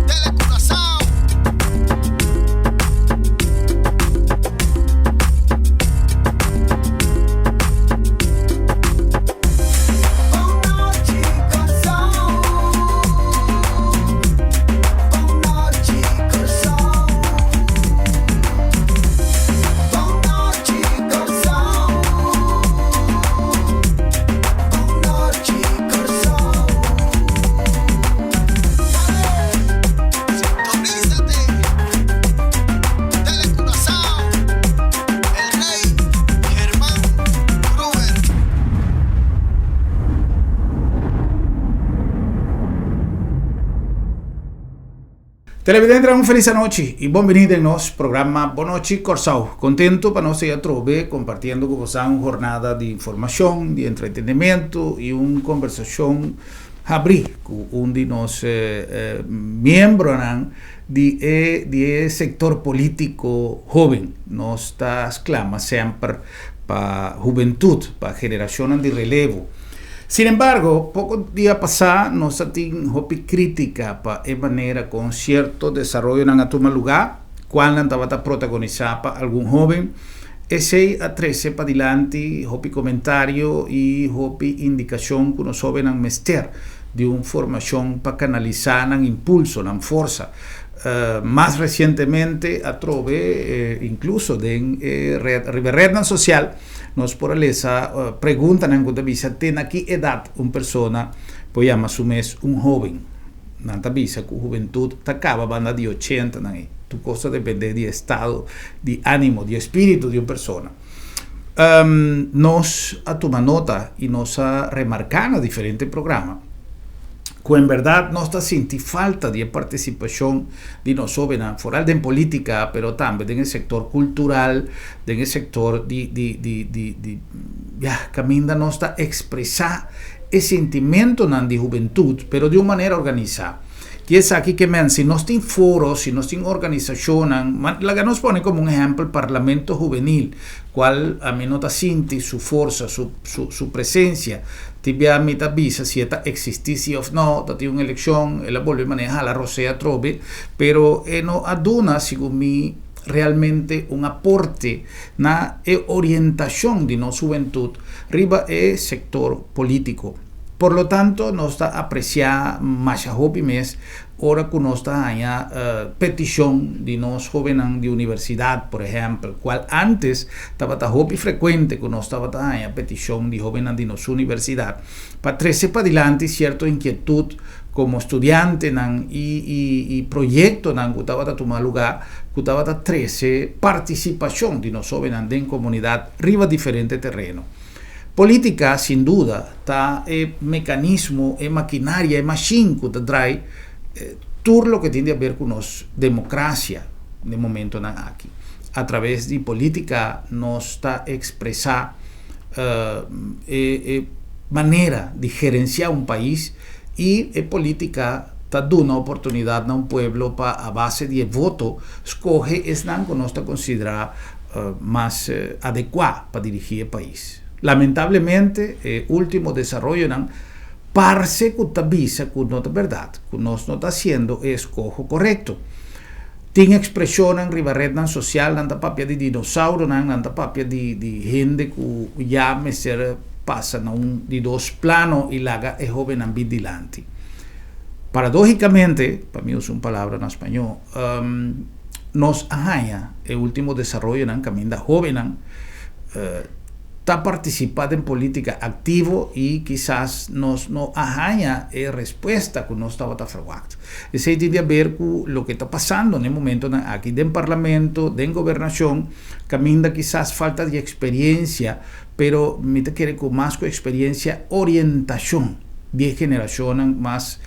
Telecuraçao. Sintonízate. Telecuraçao. El Rey Germán Gruber. Televidente un felis anochi y bon bini den nos programa Bonochi Corsou. Contento pa nos ei atrobe compartiendo cu bosan un jornada di informacion, di entretenimento y un conversacion habri cu un di nos miembronan di e di e sector politico hoben. Nos ta sclama semper pa hubentud, pa generacionnan di relevo. Sin embargo, poko dia pasá nos a tin hopi krítika pa e manera kon sierto desaroyonan a tuma lugá, kualnan tabata protagonisá pa algun hóben. Esei a trese padilanti hopi komentario i hopi indikashon ku nos hóbennan mester di un formashon pa kanalisá nan impulso, nan forsa. Mas resientemente atrobe, inkluso den e red, riba e rednan sosial, Nos por a lesa preguntanan ku ta bisa te na ki edat un persona por yama su mes un hóben. Nan ta bisa ku hubentut ta kaba banda di ochentannan ei. Tur kos ta dependé di estado di ánimo, di espíritu di un persona. Nos a tuma nota i nos a remarká na diferente programa ku en bèrdat nos ta sinti falta di e partisipashon di nos hóbennan, foral den polítika pero tambe den e sektor kultural, den e sector di di di di di ya caminda nos ta expresa e sentimentonan di hubentud pero di un manera organisa. Ki esaki ke men si nos tin foro, si nos tin organisacionnan, laga nos pone como un ehempel Parlamento Hubenil cual ami no ta sinti su forsa, su su su presencia. Tin bia mi ta bisa si e ta existi si of no, ta tin un eleccion, el a bolbe maneha hala rosea atrobe, pero e no a duna segun mi realmente un aporte na e orientashon di nos hubentut riba e sektor polítiko. Por lo tanto nos ta apresiá masha hopi mes ora ku nos ta haña petishon di nos hóbennan di universidat, por ehèmpel, kual ántes tabata hopi frekuente ku nos tabata haña petishon di hóbennan di nos universidat pa trese padilanti sierto inkietut komo studiantenan i proyektonan ku tabata tuma lugá ku tabata trese partisipashon di nos hóbennan den komunidat riba diferente tereno. Polítika, sin duda, ta e mekanismo, e makinaria, e mashin ku ta drai tur loke tin di aber ku nos demokrasia den momentonan aki. Atraves di polítika nos ta ekspresá e manera di gerensiá un pais i e polítika ta duna oportunidat na un pueblo pa a base di e voto skohe esnan ku nos ta konsiderá mas adekuá pa dirigí e pais. Lamentablemente e último desaroyonan parse ku ta bisa ku no ta bèrdat, ku nos no ta hasiendo e eskoho korekto. Tin ekspreshonnan riba retnan sosial, nan ta papia di dinosauronan, nan ta papia di di hende ku ya mester pasa na un di dos plano i laga e hóbennan bin dilanti. Paradóhikamente, pa mi usa un palabra na spañó, nos a haña e último desaroyonan kaminda hóbennan ta partisipá den polítika aktivo i kisas nos no a haña e respuesta ku nos tabata ferwagt. Esei tin di haber ku loke ta pasando na e momentonan aki den parlamento, den gobernashon, kaminda kisas falta di eksperiensia, pero mi ta kere ku mas ku eksperiensia, orientashon di e generashonnan mas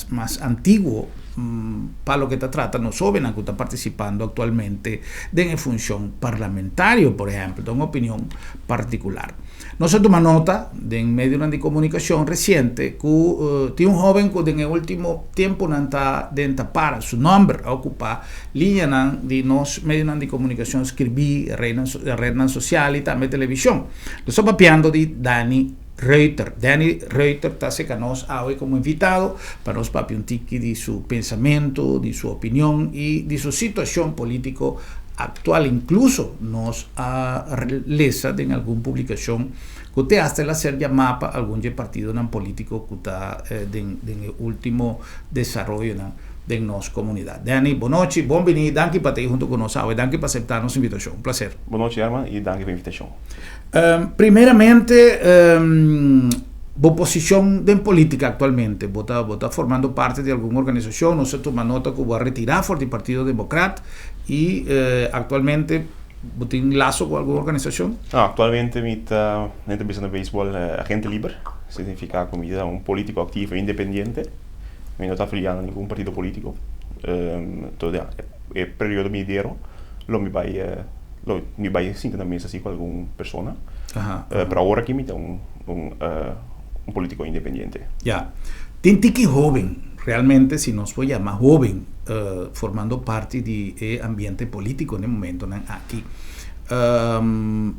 mas antiguo pa loke ta trata nos hóbennan ku ta partisipando aktualmente den e funshon parlamentario, por ehèmpel, ta un opinion partikular. Nos a tuma nota den medionan di komunikashon resiente ku tin un hóben ku den e último tempunan ta den ta para su nòmber a okupá liñanan di nos medionan di komunikashon skirbí, retnan sosial i tambe televishon. Nos ta papiando di Dani. Ruiter. Danny Ruiter ta serka nos awe komo invitado pa nos papia un tiki di su pensamentu, di su opinion i di su situashon polítiko aktual. Inkluso nos a lesa den algun publikashon ku te hasta el a ser yamá pa algun dje partidonan polítiko ku ta den den e último desaroyonan den nos komunidat. Danny, bon nochi, bon bini, danki pa ta ei huntu ku nos awe, danki pa aseptá nos invitashon. Un plaser. Bon nochi Herman i danki pa e invitashon. Primeramente, bo posishon den polítika aktualmente, bo ta bo ta formando parti di algun organisashon, nos a tuma nota ku bo a retirá for di Partido Demokrat i aktualmente bo tin laso ku algun organisashon? No, aktualmente mi ta den ta bisa na beisbòl agente liber, signifiká ku mi ta un polítiko aktivo independiente, mi no ta afiliá na ningun partido polítiko, entonces ya e periodo binidero lo mi bai Lo mi bai sinta na mesa así ku algun persona. Aha, Eh, pero awor aki mi ta un, un, eh, un polítiko independiente. Ya. Tin tiki hóben, realmente si nos por yama hóben, eh, formando parti di e ambiente polítiko na e momentonan aki. Ehm,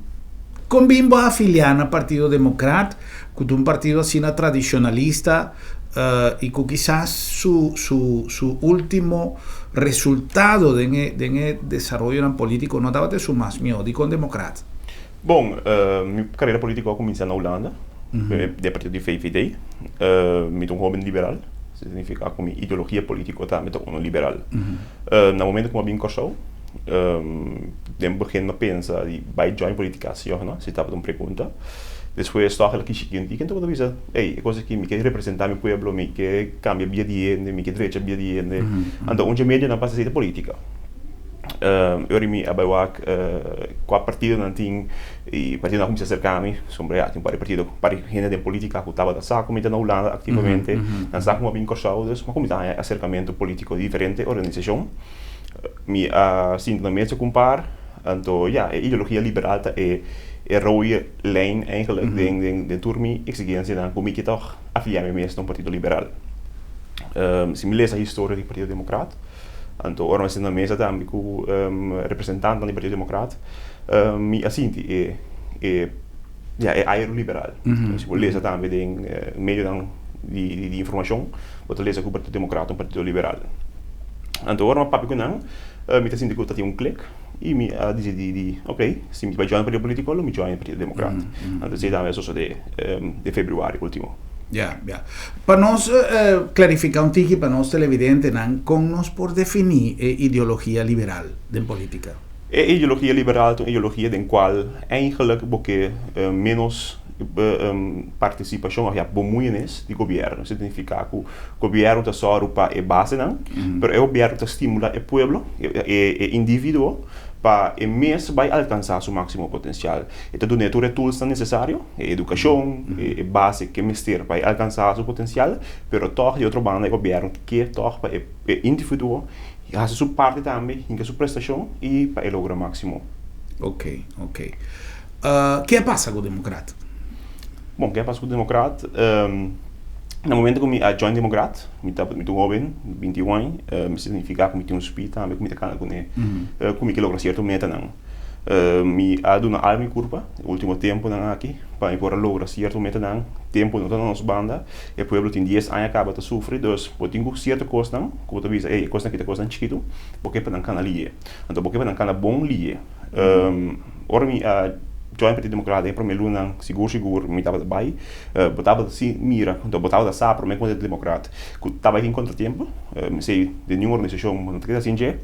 kon bin bo a afiliá na Partido Demokrat, ku ta un partido asina tradishonalista, eh, i ku kisas su, su, su último resultado den e, den e desaroyonan polítiko no tabata esun mas mihó? Dikon Demokrat? Bon, mi karera polítiko a kuminsá na Hulanda, den e partido di VVD. Mi ta un hóben liberal, esei signifiká ku mi ideologia polítiko tambe ta unu liberal. Na momento ku mi a bin Kòrsou, den begin mi a pensa di bai join polítika si òf no, si tabata un pregunta. Despues tòg el a kishi kenti, kende tabata bisa, Ey, e kos aki mi ke representá mi pueblo, mi ke kambia bida di hende, mi ke drecha bida di hende. Anto un dje medionan pa hasi esei ta polítika. E ora mi a bai wak kua partidonan tin i partidonan a kuminsá aserká mi, pasobra ya tin un par di partido, un par di hende den polítika ku tabata sa ku mi ta na Hulanda aktivamente, nan sa ku mi a bin Kòrsou, dus mi a kuminsá haña aserkamentu polítiko di diferente organisashon. Mi a sinta na mesa ku un par, anto ya e ideologia liberal ta e e rode lijn eigenlijk den den den tur mi eksigensianan ku mi ke tòg afiliá mi mes na un partido liberal. Si mi lesa historia di Partido Demokrat, anto ora mi a sinta na mesa tambe ku representantenan di Partido Demokrat, mi a sinti e e ya e aire liberal. Si bo lesa tambe den medionan di di informashon, bo ta lesa ku Partido Demokrat ta un partido liberal. Anto ora mi a papia ku nan, mi ta sinti ku ta tin un klik i mi a disidí di ok, si mi ta bai join partido polítiko lo mi join Partido Demokrat. Anto esei tambe a sosodé den febrüari último. Ya, ya. Pa nos klarifiká un tiki pa nos televidentenan, kon nos por definí e ideologia liberal den polítika? E ideologia liberal ta un ideologia den kual eigenlijk bo ke ménos partisipashon òf ya bemoeienis di gobièrnu. Esei ta nifiká ku gobièrnu ta sòru pa e basenan, pero e gobièrnu ta stimulá e pueblo, e individuo, pa e mes bai alkansá su máksimo potensial. E ta dun'é tur e toolsnan nesesario, e edukashon, e base ke mester pa e alkansá su potensial, pero tòg di otro banda e gobièrnu ke tòg pa e individuo hasi su parti tambe, hinka su prestashon i pa e logra máksimo. Ok, ok. Ke a pasa ku Demokrat? Bon, ke a pasa ku Demokrat? Na momento ku mi a join Demokrat, mi tabata mi ta un hoben, 21 aña, mi signifiká ku mi tin un speed tambe ku mi ta kana kuné, ku mi ke logra sierto metanan. Mi a duna al mi kurpa e ultimo tempunan aki pa mi por a logra sierto metanan. Tempu no ta na nos banda, e pueblo tin dies aña kaba ta sufri, dus bo tin ku sierto kosnan ku bo ta bisa, ey, e kosnan aki ta kosnan chikitu, bo ke pa nan kana liye. Anto bo ke pa nan kana bon liye. Ora mi a join Partido Democrat den e prome lunanan, sigur sigur mi tabata bai, bo tabata si mira, anto bo tabata sa prome ku Partido Democrat ku tabatin kontratiempo, esei den niun organisashon bo no ta keda sin dje.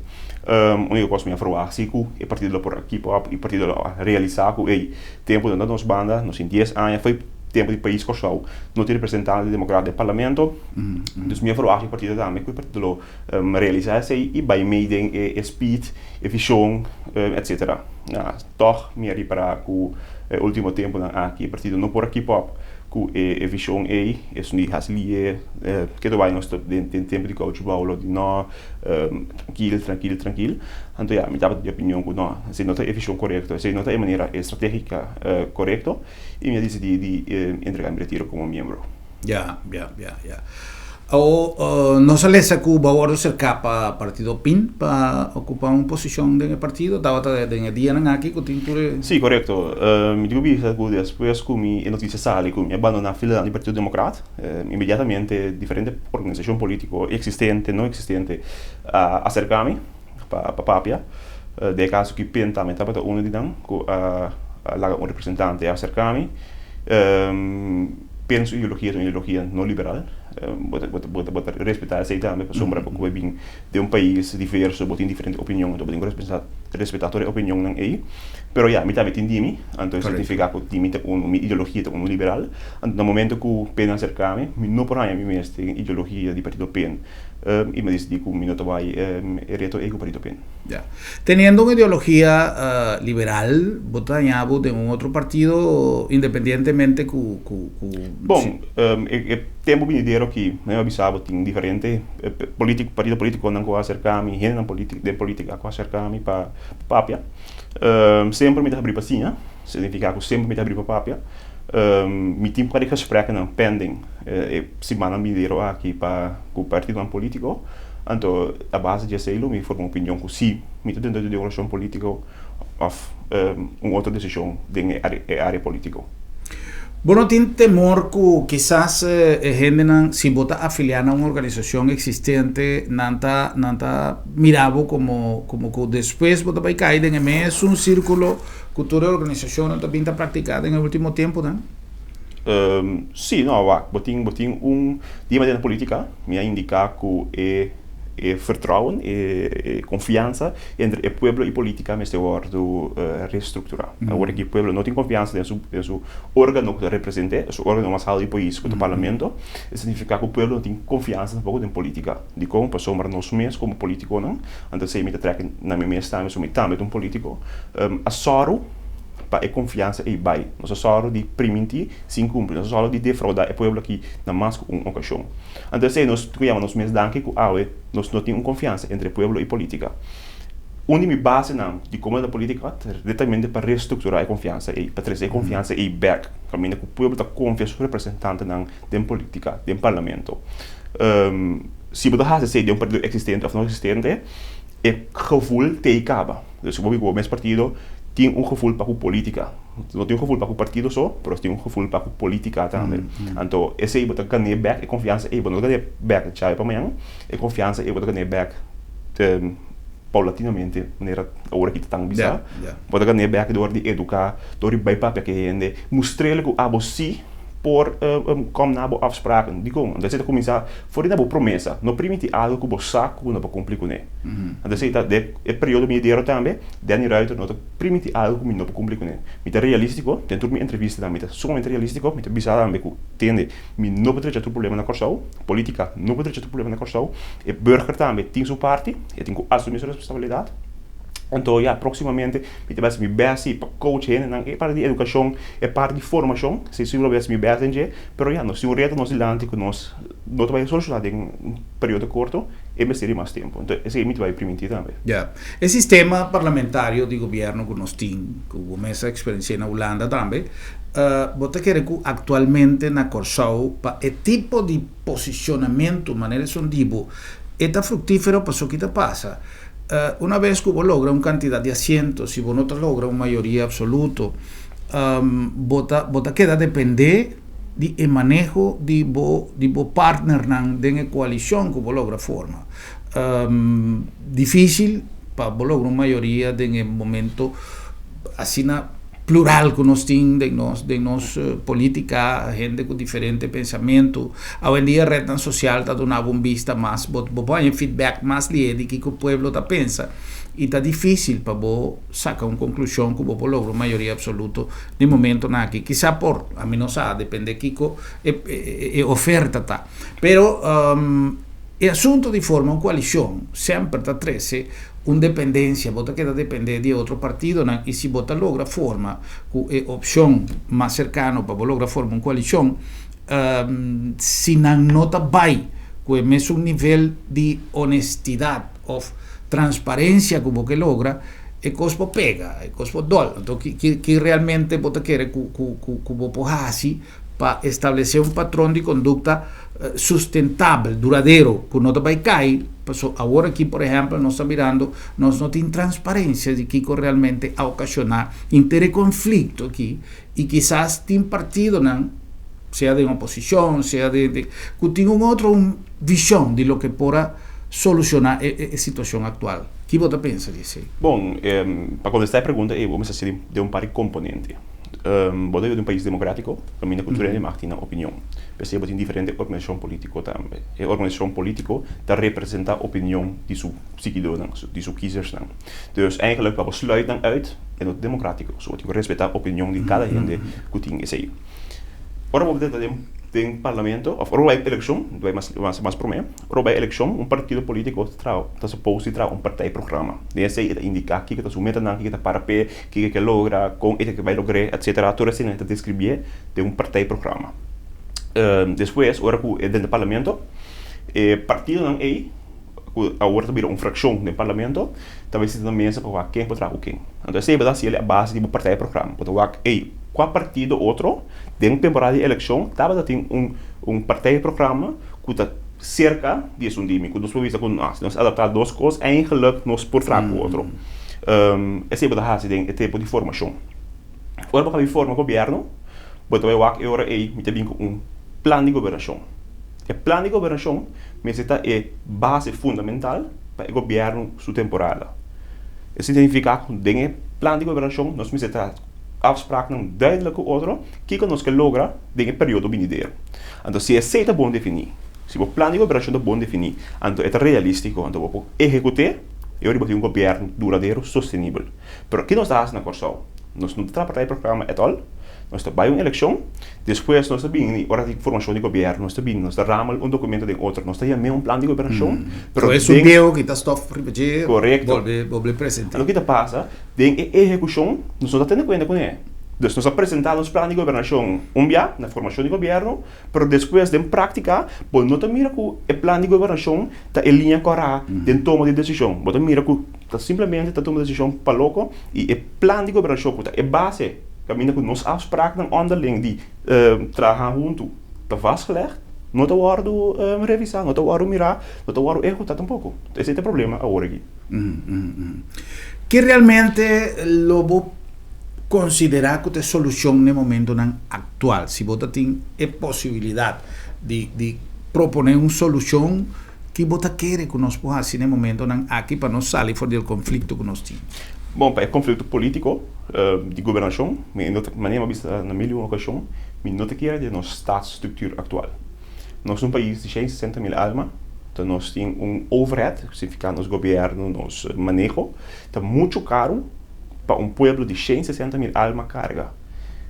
Úniko kos mi a ferwagt si ku e partido lo por a keep up, e partido lo a realisá ku ey, tempu no ta nos banda, nos tin dies aña fo'i tempu di pais Kòrsou no tin representante demokrat den parlamento, dus mi a ferwagt di e partido tambe ku e partido lo realisá esei i bai mei den e speed, e vishon, etcetera. Tòg mi a ripará ku e último tempunan aki e partido no por a keep up ku e vishon ei, esun di hasi lié, ke ta bai nos ta den tempu di kouchbou lo di no. Trankil, trankil, trankil. Anto ya, mi tabata di opinion ku no, esei no ta e vishon korekto, esei no ta e manera estratégika korekto, i mi a disidí di entregá mi retiro komo miembro. Ya, ya, ya, ya. O nos a lesa ku bo a wòrdu serká pa partido pin pa okupá un posishon den e partido, tabata den e dianan aki ku tin tur e. Sí, korekto. Mi tin ku bisa ku despues ku mi e notisia sali ku mi a bandoná filanan di Partido Demokrat, inmediatamente diferente organisashon polítiko eksistente, no eksistente a aserká mi pa papia. Den e kaso aki pin tambe tabata unu di nan ku a laga un representante aserká mi. Penso ideologia ta un ideologia no liberal. Bo ta bo ta bo ta respetá esei tambe pasobra bo ku bin den un pais diverso bo tin diferente opinion anto bo tin ku respetá tur e opinionnan ei. Pero ya mi tambe tin di mi anto esei signifiká ku di mi ta unu mi ideologia ta unu liberal. Anto na momento ku pena aserká mi mi no por haña mi mes den ideologia di partido pen i mi a disidí ku mi no ta bai e reto ei ku partido pen. Ya. Teniendo un ideologia liberal, bo ta haña bo den un otro partido independientemente ku ku ku. Bon, e tempu binidero aki, mi a bisa bo tin diferente polítiko, partido polítikonan ku a aserká mi, hendenan polítiko den polítika ku a aserká mi pa papia. Semper mi ta habrí pa siña, signifiká ku semper mi ta habrí pa papia. Mi tin par di gespreknan pending e simannan binidero aki pa ku partidonan polítiko. Anto a base di esei lo mi forma un opinion ku si mi ta dentro di un relashon polítiko òf un otro desishon den e área polítiko. Bo no tin temor ku kisas e hendenan, si bo ta afiliá na un organisashon eksistente, nan ta nan ta mira bo komo komo ku despues bo ta bai kai den e mesun sírkulo ku tur e organisashonnan ta bin ta praktiká den e último tempunan? Sí, no, wak, bo tin, bo tin un dia den politica, mi a indica cu e e vertrouwen, e e confiansa entre e pueblo y politica mester wordo restructura. Awor aki e pueblo no tin confiansa den su den su organo cu ta represente, su organo mas halto di pais cu ta parlamento, e significa cu pueblo no tin confiansa tampoco den politica. Dicon? Pasobra nos mes como politiconan, anto esey mi ta trek na mi mes tambe, so mi tambe ta un politico, a sòru pa e konfiansa ei bai. Nos a sòru di primintí sin kumpli. Nos a sòru di defraudá e pueblo akí na mas ku un okashon. Anto esei nos tin ku yama nos mes danki ku awe nos no tin un konfiansa entre pueblo i polítika. Un di mi basenan di komo ta polítika ta netamente pa restrukturá e konfiansa ei, pa trese e konfiansa ei bèk, kaminda ku pueblo ta konfia su representantenan den polítika, den parlamento. Si bo ta hasi esei den un partido eksistente òf no eksistente, e gevoel t'ei kaba. Dus si bo bin ku bo mes partido, tin un gevoel pa ku politica. No tin un gevoel pa ku partido so, pero tin un gevoel pa ku politica tambe. Anto esei bo ta gan'é bek, e konfiansa ei bo no ta gan'é bek djawe pa mañan, e konfiansa ei bo ta gan'é bek paulatinamente, manera awor aki ta tan bisa. Bo ta gan'é bek dor di eduká, dor di bai papia ku e hende, mustr'el ku abo si por kom na bo afspraken. Dikon? Anto esei ta kuminsá for di na bo promesa. No primiti algu ku bo sa ku bo no por kumpli kuné. Anto esei ta den e periodo binidero tambe, Danny Ruiter no ta primiti algu ku mi no por kumpli kuné. Mi ta realístiko, den tur mi entrevistanan mi ta sumamente realístiko, mi ta bisa tambe ku tende mi no por drecha tur problema na Kòrsou, polítika no por drecha tur problema na Kòrsou, e burger tambe tin su parti, e tin ku asumí su responsabilidat. Anto ya, próksimamente mi ta bai hasi mi bèst si pa coach hendenan e parti di edukashon, e parti di formashon, si si lo bai hasi mi bèst den dje, pero ya, nos tin un reto nos dilanti ku nos no ta bai solushoná den un periodo korto, e mester di mas tempu. Anto esei mi ta bai primintí tambe. Ya. E sistema parlamentario di gobièrnu ku nos tin, ku bo mes a eksperensi'é na Hulanda tambe, bo ta kere ku aktualmente na Kòrsou pa e tipo di posishonamentu manera esun di bo e ta fruktífero? Pasobra ki ta pasa? Una bes ku bo logra un kantidat di asiento, si bo no ta logra un mayoria absoluto, bo ta bo ta keda dependé di e maneho di bo di bo partnernan den e koalishon ku bo logra forma. Difísil pa bo logra un mayoria den e momento asina plural ku nos tin den nos den nos politica, hende ku diferente pensamentu. Awendia rednan sosial ta duna bo un bista mas, bo bo por haña feedback mas lihe di kiko pueblo ta pensa i ta dificil pa bo saka un konklushon ku bo por logra un mayoria absoluto den momentonan aki. Kisa por, ami no sa, depende kiko e e oferta ta. Pero e asunto di forma un koalishon semper ta trese un dependencia, bo ta keda depende di e otro partidonan y si bo ta logra forma cu e opcion mas cercano pa bo logra forma un coalicion, si nan no ta bay cu e mesun nivel di honestidad of transparencia cu bo ke logra, e cos por pega, e cos por dol. Anto ki realmente bo ta kere cu bo por haci? Pa establesé un patron di kondukta sustentabel, duradero, ku no ta bai kai, paso awor aki por ehèmpel nos ta mirando nos no tin transparensia di kiko realmente a okashoná henter e konflikto aki i kisas tin partidonan, sea den oposishon, sea den den, ku tin un otro un vishon di loke por a solushoná e e situashon aktual. Ki bo ta pensa di esei? Bon, pa kontestá e pregunta ei bo mester hasi den un par di komponente. Bo ta vive den un pais democratico caminda cu tur hende mag tin nan opinion. P'esei bo tin diferente organisacion politico tambe. E organisacion politico ta representa opinion di su siguidornan, di su kiezersnan. Dus eigenlijk pa bo sluit nan uit e no ta democratico. So bo tin cu respeta opinion di cada hende cu tin esei. Ora bo ta den den parlamento of ora bo bai eleccion, bai mas mas prome, ora bo bai eleccion un partido politico ta traha ta suppose di traha un partijprogramma. Den esei e ta indica kico ta su metanan, kico ta para p'e, Kiko ke logra, kon e ta bai logr'é, etcetera. Tur esei nan ta deskribié den un partijprogramma. Despues, ora ku e drenta parlamento, e partidonan ei, ku awor ta bira un frakshon den parlamento, ta bai sinta na mesa pa wak ken por traha ku ken. Anto esei bo ta hasiel a base di bo partijprogramma. Bo ta wak, ey, kua partido otro den temporada di elekshon tabata tin un un partijprogramma ku ta serka di esun di mi, ku nos por bisa ku si nos adaptá dos kos, eigenlijk nos por traha ku otro. Esei bo ta hasi den e tempu di formashon. Ora bo kabi forma gobièrnu, bo ta bai wak e ora ei mi ta bin ku un plan di gobernashon. E plan di gobernashon mester ta e base fundamental pa e gobièrnu su temporada. Esei signifiká ku den e plan di gobernashon nos mester ta afspraaknan duidelijk ku otro kiko nos ke logra den e periodo binidero. Anto si esei ta bon definí, si bo plan di gobernashon ta bon definí, anto e ta realístiko, anto bo por ehekut'é i ora bo tin un gobièrnu duradero sostenibel. Pero ki nos ta hasi na Kòrsou? Nos no ta traha pa e programa at all. Nos ta bai un elekshon, despues nos ta bini ora di formashon di gobièrnu, nos ta bini, nos ta ramel un dokumento den otro, nos ta yam'é un plan di gobernashon, pero So esun den. bieu ki ta stòf riba dje, Korekto. bolbe bolbe present'é. Anto ki ta pasa? Den e ehekushon nos no ta tene kuenta kuné. Dus nos a presentá nos plan di gobernashon un bia na formashon di gobièrnu, pero despues den práktika bo no ta mira ku e plan di gobernashon ta e liña kòrá den toma di desishon. Bo ta mira ku ta simplemente ta tuma desishon pa loko i e plan di gobernashon ku ta e base kaminda ku nos afspraaknan onderling di traha huntu ta vastgelegd no ta wòrdu revisá, no ta wòrdu mirá, no ta wòrdu ehekutá tampoko. Esei ta e problema awor aki. Ki realmente lo bo konsiderá ku ta e solushon na e momentonan aktual? Si bo ta tin e posibilidat di di proponé un solushon, ki bo ta kere ku nos por hasi na e momentonan aki pa nos sali for di e konflikto ku nos tin? Bon, pa e konflikto polítiko di gobernashon, mi no ta, manera mi a bisa na mil i un okashon, mi no ta kere den nos staatsstruktuur aktual. Nos ta un pais di 160 mil alma, ta nos tin un overhead, significa nos gobierno, nos maneho, ta mucho caro pa un pueblo di 160 mil alma carga.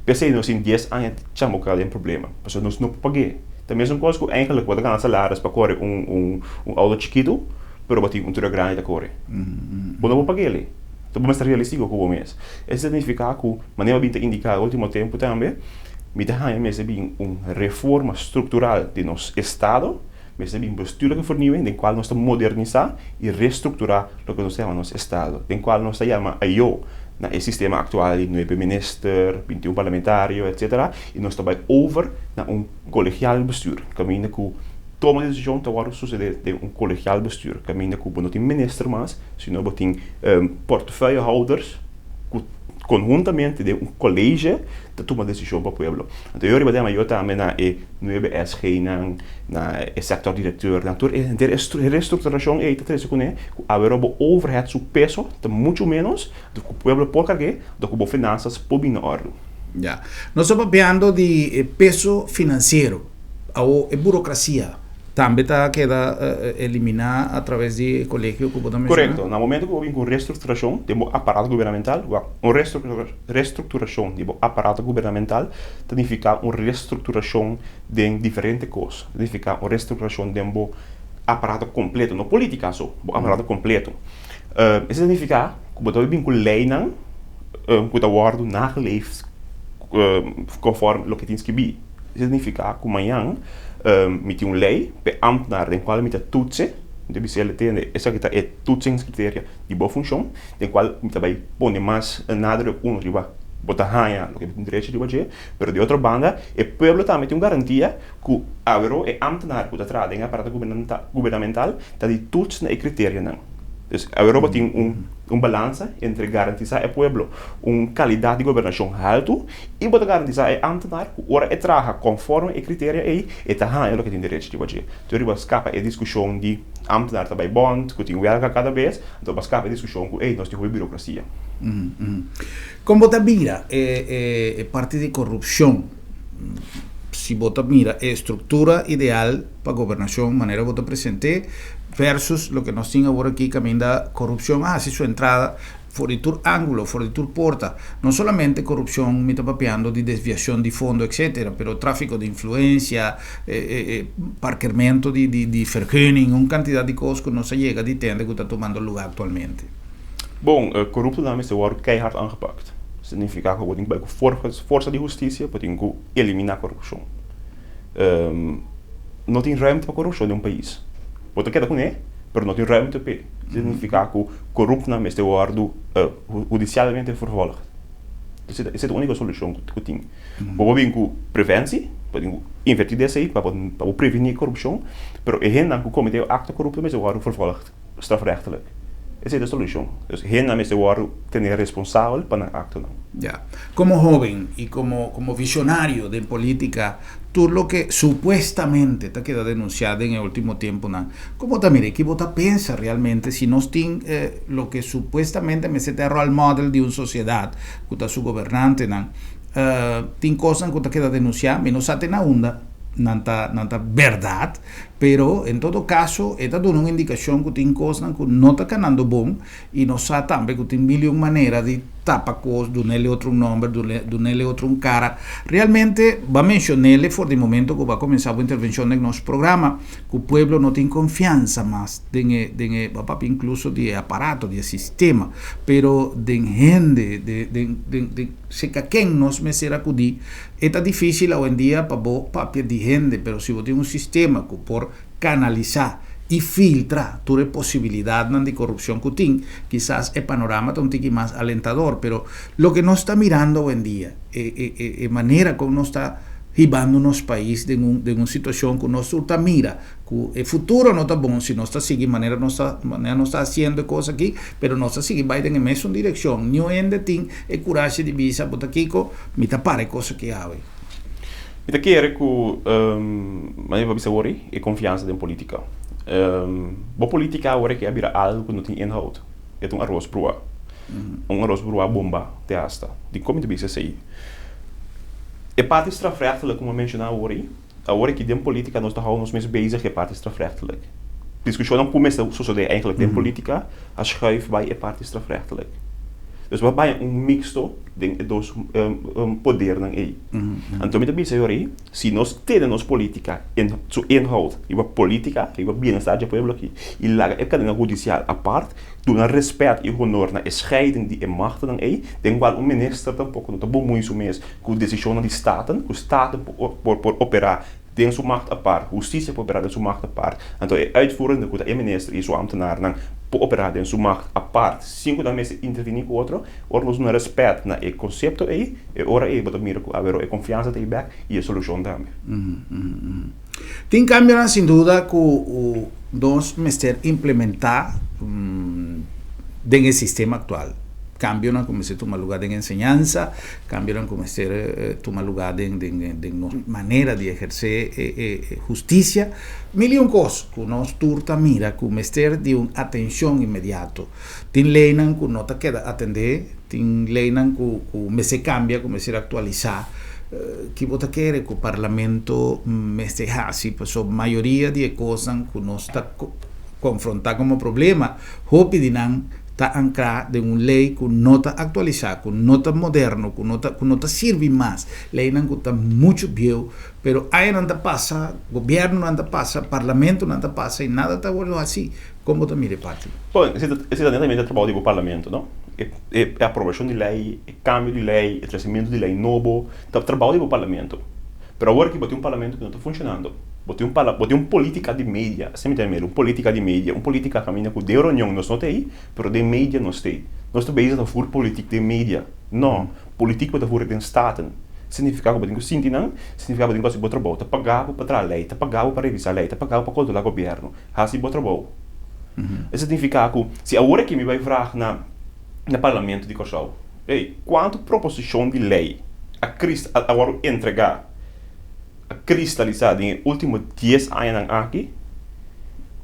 P'esey nos tin dies aña chamboca den problema, pasobra nos no por pag'é. Ta mesun cos cu eigenlijk bo ta gana salaris pa core un un un auto chikito, pero bo tin un truck grandi ta core. Bo no por pag'é. Ta bo mester realistico cu bo mes. Esey ta significa cu, manera bo a bin ta indica ultimo tempo tambe, Mi ta haña mester bin un reforma struktural di nos estado, mester bin bestuurlijke vernieuwing den kual nos ta modernisá i restrukturá loke nos ta yama nos estado, den kual nos ta yama ayo na e sistema aktual di nuebe minister, bintiun parlamentario, etcetera, i nos ta bai over na un kolegial bestuur, kaminda ku toma di desishon ta wòrdu susedé den un kolegial bestuur, kaminda ku bo no tin minister mas, sino bo tin portefeuillehouders ku konhuntamente den un college ta tuma desishon pa pueblo. Anto yo riba tema yo tambe na e nuebe SG-nan, na e sector directeurnan, tur e henter e restructuracion ei ta trese kuné ku awero bo overhead su peso ta muchu menos, anto ku pueblo por karg'é, anto ku bo finansas por bini na òrdu. Ya. Nos ta papiando di e peso finansiero. Awo e burokrasia tambe ta keda eliminá a traves di e kolegio ku bo ta menshoná? Korekto. Na momento ku bo bin ku un restrukturashon den bo aparato gubernamental, wak, un restrukturashon di bo aparato gubernamental ta nifiká un restrukturashon den diferente kos. Ta nifiká un restrukturashon den bo aparato kompleto, no polítika so, bo aparato kompleto. Esei ta nifiká ku bo ta bin ku leinan ku ta wòrdu nageleefd konfòrme loke tin skibí. Esei ta nifiká ku mañan mi tin un lei p'e ámtnar den kual mi ta tutse, mi ta bisa el tende esaki ta e toetsingskriteria di bo funshon, den kual mi ta bai pone mas nadruk unu riba Bo ta haña loke bo tin derecho riba dje, pero di otro banda e pueblo tambe tin un garantia ku awero e ámtenar ku ta traha den e aparato gubernamental ta di toets na e kriterianan. Dus awero bo tin un un balansa entre garantisá e pueblo un kalidat di gobernashon haltu i bo ta garantisá e ámtenar ku ora e traha konforme e kriteria ei e ta haña loke e tin derecho riba dje. Tur riba skapa e diskushon di ámtenar ta bai bònt, ku tin wèlga kada bes, anto bo a skapa e diskushon ku ei nos tin hopi birokrasia. Kon bo ta mira e parti di korupshon? Si bo ta mira e struktura ideal pa gobernashon manera bo ta present'é versus loke nos tin awor aki kaminda korupshon a hasi su entrada for di tur ángulo, for di tur porta. No solamente korupshon mi ta papiando di desviashon di fondo etcetera, pero tráfiko di influensia, parkermento di vergunning, un kantidat di kos ku nos a yega di tende ku ta tumando lugá aktualmente. Bon, koruptonan mester wòrdu keihard aangepakt. Signifiká ku bo tin ku bai ku forsa di hustisia, bo tin ku eliminá korupshon. No tin ruimte pa korupshon den un pais. Bo ta keda kuné, pero no tin ruimte p'e. Signifiká ku koruptonan mester wòrdu hudisialmente vervolgd. Esei ta e úniko solushon ku tin. Bo por bin ku preventie, bo tin ku invertí den esei pa bo prevení korupshon, pero e hendenan ku kometé e akto korupto mester wòrdu vervolgd. Strafrechtelijk. Esei ta e solushon. Dus hendenan mester wòrdu tene responsabel pa nan aktonan. Ya. Komo hóben i komo komo visionario den polítika, tur loke supuestamente ta keda denunsiá den e último tempunan, komo ta mira i ki bo ta pensa realmente si nos tin loke supuestamente mester ta e role model di un sosiedat ku ta su gobernantenan, tin kosnan ku ta keda denunsiá, mi no sa te na unda nan ta nan ta bèrdat. Pero, en todo caso, e ta duna un indicacion cu tin cosnan cu no ta canando bon y nos sa tambe cu tin mil y un manera di tapa cos, dunele otro un nomber, dunele otro un cara. Realmente, bo a mencionele for di momento cu bo a comensa bo intervencion den nos programa, cu pueblo no tin confiansa mas den e, den e, bo a papia incluso di e aparato, di e sistema, pero den hende, den, den, den, cerca ken nos mester acudi. E ta difícil awendia pa bo papia di hende, pero si bo tin un sistema ku por kanalisá i filtra tur e posibilidatnan di korupshon ku tin, kisas e panorama ta un tiki mas alentador. Pero loke nos ta mirando awendia, e e e e manera kon nos ta hibando nos pais den un den un situashon ku nos tur ta mira ku e futuro no ta bon si nos ta sigui manera nos ta manera nos ta hasiendo e kos aki, pero nos ta sigui bai den e mesun direkshon. Niun hende tin e kurashi di bisa bo ta kiko, Mi ta para e cosa ki awe. Mi ta kere ku, manera bo a bisa awor ei, e konfiansa den politika. Bo politika awor aki a bira algu ku no tin inhoud. E ta un aros bruá. Un aros bruá bomba te hasta. Dikon mi ta bisa esei? E parti strafrechtelijk ku mi a menshoná awor ei, awor aki den politika nos ta hou nos mes bezig ku e parti strafrechtelijk. Diskushonnan ku mester sosodé eigenlijk den politika a schuif bai e parti strafrechtelijk. Dus bo a bai un mixto den e dos podernan ei. Anto mi ta bisa yorí, si nos tene nos politica en su inhoud riba politica, riba bienestar dje pueblo aki, i laga e cadena hudicial apart, duna respet i honor na e scheiding di e machtennan ei, den cual un minister tampoco no ta bemoei su mes cu decisionnan di Staten, cu Staten por por opera den su macht apart, husticia por operá den su macht apart, anto e uitvoerende ku ta e minister i su ambtenarnan por operá den su macht apart sin ku nan mester intervení ku otro. Ora nos duna rèspèt na e konsepto ei, e ora ei bo ta mira ku awero e konfiansa ta ei bèk i e solushon tambe. Tin kambionan sin duda ku nos mester implementá den e sistema aktual. Kambionan ku mester tuma lugá den enseñansa, kambionan ku mester tuma lugá den den nos manera di ehersé e hustisia. Mil i un kos ku nos tur ta mira ku mester di un atenshon inmediato. Tin leinan ku no ta keda atendé, tin leinan ku ku mester kambia, ku mester aktualisá. Ki bo ta kere ku parlamento mester hasi? Pasobra mayoria di e kosnan ku nos ta konfrontá komo problema, hopi di nan ta ankrá den un lei ku no ta aktualisá, ku no ta moderno, ku no ta ku no ta sirbi mas, leinan ku ta muchu bieu, pero añanan ta pasa, gobièrnunan ta pasa, parlamentonan ta pasa i nada ta wòrdu hasí. Kon bo ta mira e parti? Bon, esei ta esei ta netamente e trabou di bo parlamento, no? E e aprobashon di lei, e kambio di lei, e tresimentu di lei nobo, ta trabou di bo parlamento. Pero awor aki bo tin un parlamento ku no ta funshonando. Bo tin un parla, bo tin un politica di media, asina mi ta yam'el, un politica di media, un politica caminda cu den reunion nos no ta ei, pero den media nos ta ei. Nos ta bezig ta voer politiek den media. No. Politiek bo ta voer den Staten. Significa cu bo tin cu sinti nan, significa bo tin cu haci bo trabou. Ta paga bo pa traha ley, ta paga bo pa revisa ley, ta paga bo pa controla gobierno. Haci bo trabou. Esei significa cu si awor aki mi bay vraag na na Parlamento di Corsou, ey, cuanto proposicion di ley a crist a wordo entrega, a cristalisa den e ultimo dies añanan aki,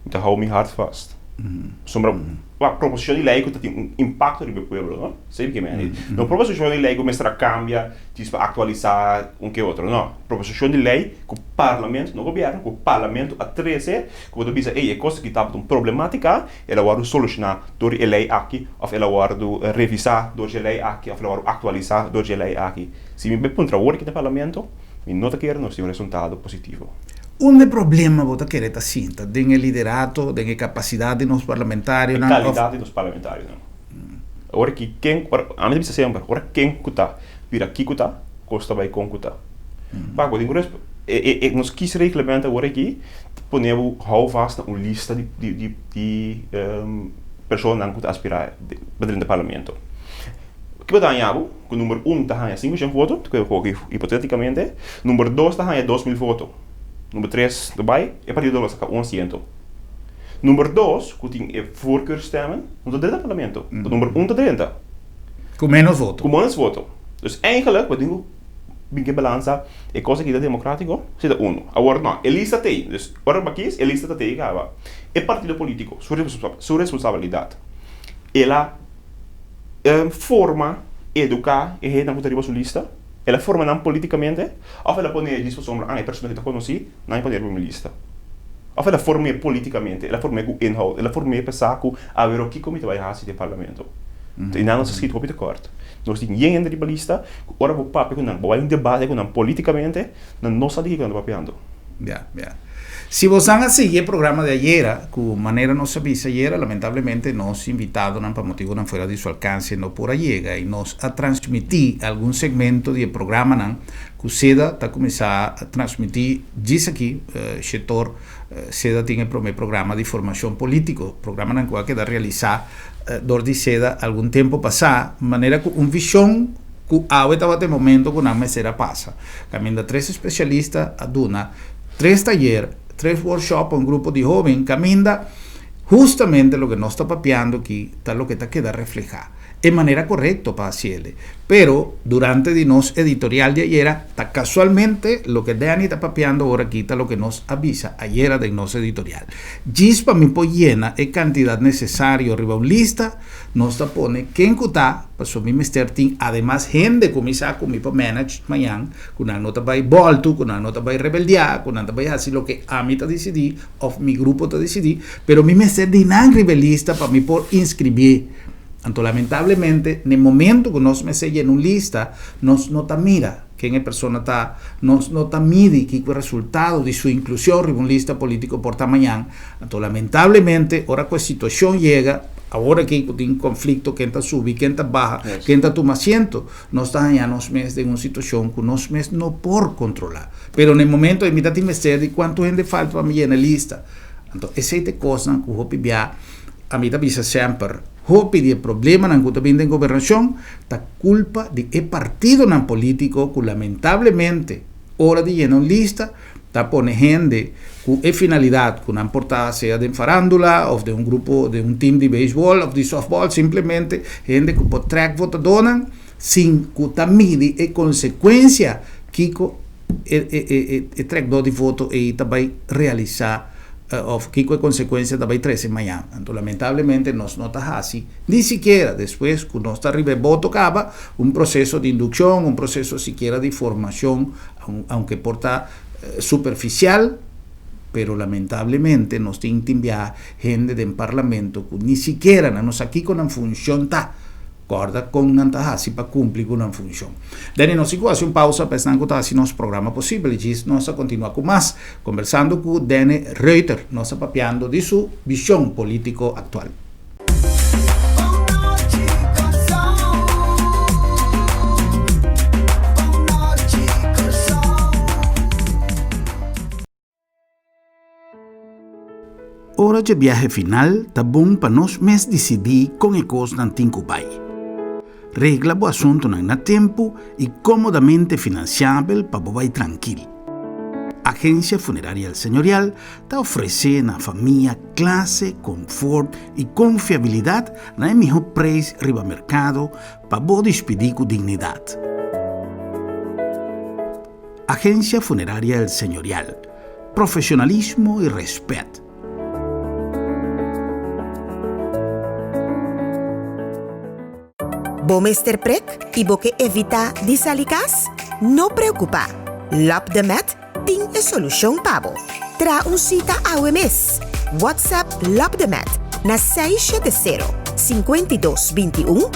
mi ta hou mi hart vast. Pasobra Wak, proposishon di lei ku ta tin un impakto riba e pueblo, no? Esei mi ke mende. No proposishon di lei ku mester a kambia djis pa aktualisá un ke otro, no. Proposishon di lei ku parlamento, no gobièrnu, ku parlamento a trese, ku bo ta bisa, ey, e kos aki tabata un problematika, el a wòrdu solushoná dor di e lei aki, òf el a wòrdu revisá dor di e lei aki, òf el a wòrdu aktualisá dor di e lei aki. Si mi bai puntra awor aki na parlamento, mi no ta kere nos tin un resultado positivo. Unda e problema bo ta kere ta sinta? Den e liderato, den e kapasidat di nos parlamentarionan? E kalidat di nos parlamentarionan. Ora ki ken, ora, ami ta bisa semper, ora ken ku ta bira kiko ta, kos ta bai kon ku ta. Pak bo tin ku resp, e, e, e nos kiesreglement awor aki ta pone bo hou vast na un lista di, di, di, di personanan ku ta aspirá pa drenta parlamento. Ki bo ta haña bo? Ku number un ta haña 500 voto, ku e hopi hipotetikamente, number dos ta haña 2000 voto, number tres ta bai, e partido lo saka un asiento. Number dos, ku tin e voorkeurstemmen, no ta drenta parlamento, ta number un ta drenta. Ku menos voto. Ku menos voto. Dus eigenlijk, bo tin ku bin ke balansa e kos aki ta demokratiko? Si ta unu. Awor no, e lista t'ei. Dus ora bo a kies, e lista ta t'ei kaba. E partido politiko, su responsabilidat, el a. forma, eduká e hendenan ku ta riba su lista? El a forma nan polítikamente? Òf el a pone djis pasobra an e persona ki ta konosí, nan a pone riba mi lista? Òf el a form'é polítikamente, el a form'é ku inhoud, el a form'é pa sa ku awero kiko mi ta bai hasi den parlamento? I nan nos a skit hopi tekort. Nos tin yen hende riba lista ku ora bo papia ku nan, bo bai un debate ku nan polítikamente, nan no sa di kiko nan ta papiando. Ya, ya. Si bosan a sigui e programa di ayera, ku manera nos a bisa ayera, lamentablemente nos invitadonan pa motibonan fuera di su alkanse no por a yega i nos a transmití algun segmento di e programanan ku seda ta kuminsá transmití djis aki. Shetor seda tin e promé programa di formashon polítiko, programanan ku a keda realisá dor di seda algun tempu pasá, manera ku un vishon ku awe tabata e momento ku nan mester a pasa. Kaminda tres espesialista a duna tres tayer, tres workshop pa un grupo di hoben kaminda hustamente loke nos ta papiando aki ta loke ta keda reflehá e manera korekto pa hasiele. Pero durante di nos editorial di ayera ta kasualmente loke Danny ta papiando ora aki ta loke nos a bisa ayera den nos editorial. Djis pa mi por yena e kantidat nesesario riba un lista nos ta pone ken ku ta Pasobra mi mester tin ademas hende ku mi sa ku mi por manage mañan, ku nan no ta bai bòltu, ku nan no ta bai rebeldiá, ku nan ta bai hasi loke ami ta disidí òf mi grupo ta disidí, pero mi mester di nan riba e lista pa mi por inscribié. Anto lamentablemente n'e momento ku nos mester yena un lista, nos no ta mira ken e persona ta, nos no ta midi kiko e resultado di su inklushon riba un lista polítiko por ta mañan. Anto lamentablemente ora ku e situashon yega, awor aki ku tin konflikto ken ta subi, ken ta baha, ken ta tuma asiento, nos ta haña nos mes den un situashon ku nos mes no por kontrolá. Pero na e momento ei mi ta tin mester di kuantu hende falta pa mi yena e lista. Anto esei ta e kosnan ku hopi bia ami ta bisa semper, hopi di e problemanan ku ta bin den gobernashon ta kulpa di e partidonan polítiko ku lamentablemente ora di yena un lista Ta pone hende ku e finalidat ku nan por ta sea den farándula òf den un grupo, den un tim di beisbòl òf di sòftbòl, simplemente hende ku por trèk votadónan sin ku ta midi e konsekuensia kiko e e e trèkdó di voto ei ta bai realisá òf kiko e konsekuensia ta bai trese mañan. Anto lamentablemente nos no ta hasi ni sikiera despues ku nos ta riba e boto kaba un proseso di indukshon, un proseso sikiera di formashon Aunke por ta superficial, pero lamentablemente nos tin tin biaha hende den parlamento cu ni sikiera nan no sa kico nan funcion ta. Corda con nan ta haci pa cumpli cu nan funcion. Danny, nos tin cu haci un pausa pa esnan cu ta haci nos programa posibel y djis nos a continua cu mas, conversando cu Danny Reuter, nos a papiando di su vision politico actual. Ora dje biahe final ta bon pa nos mes disidí kon e kosnan tin ku bai. Regla bo asuntunan na tempu i kómodamente finansiabel pa bo bai trankil. Agensia Funeraria El Señorial ta ofresé na famia klase, konfort i konfiabilidat na e mihó preis riba merkado pa bo dispidí ku dignidat. Agensia Funeraria El Señorial, Profesionalismo i rèspèt. Bo mester prek i bo ke evitá di sali kas? No preokupá! Lab de Med tin e solushon pa bo. Traha un sita awe mes! WhatsApp Lab de Med na 670 52 21,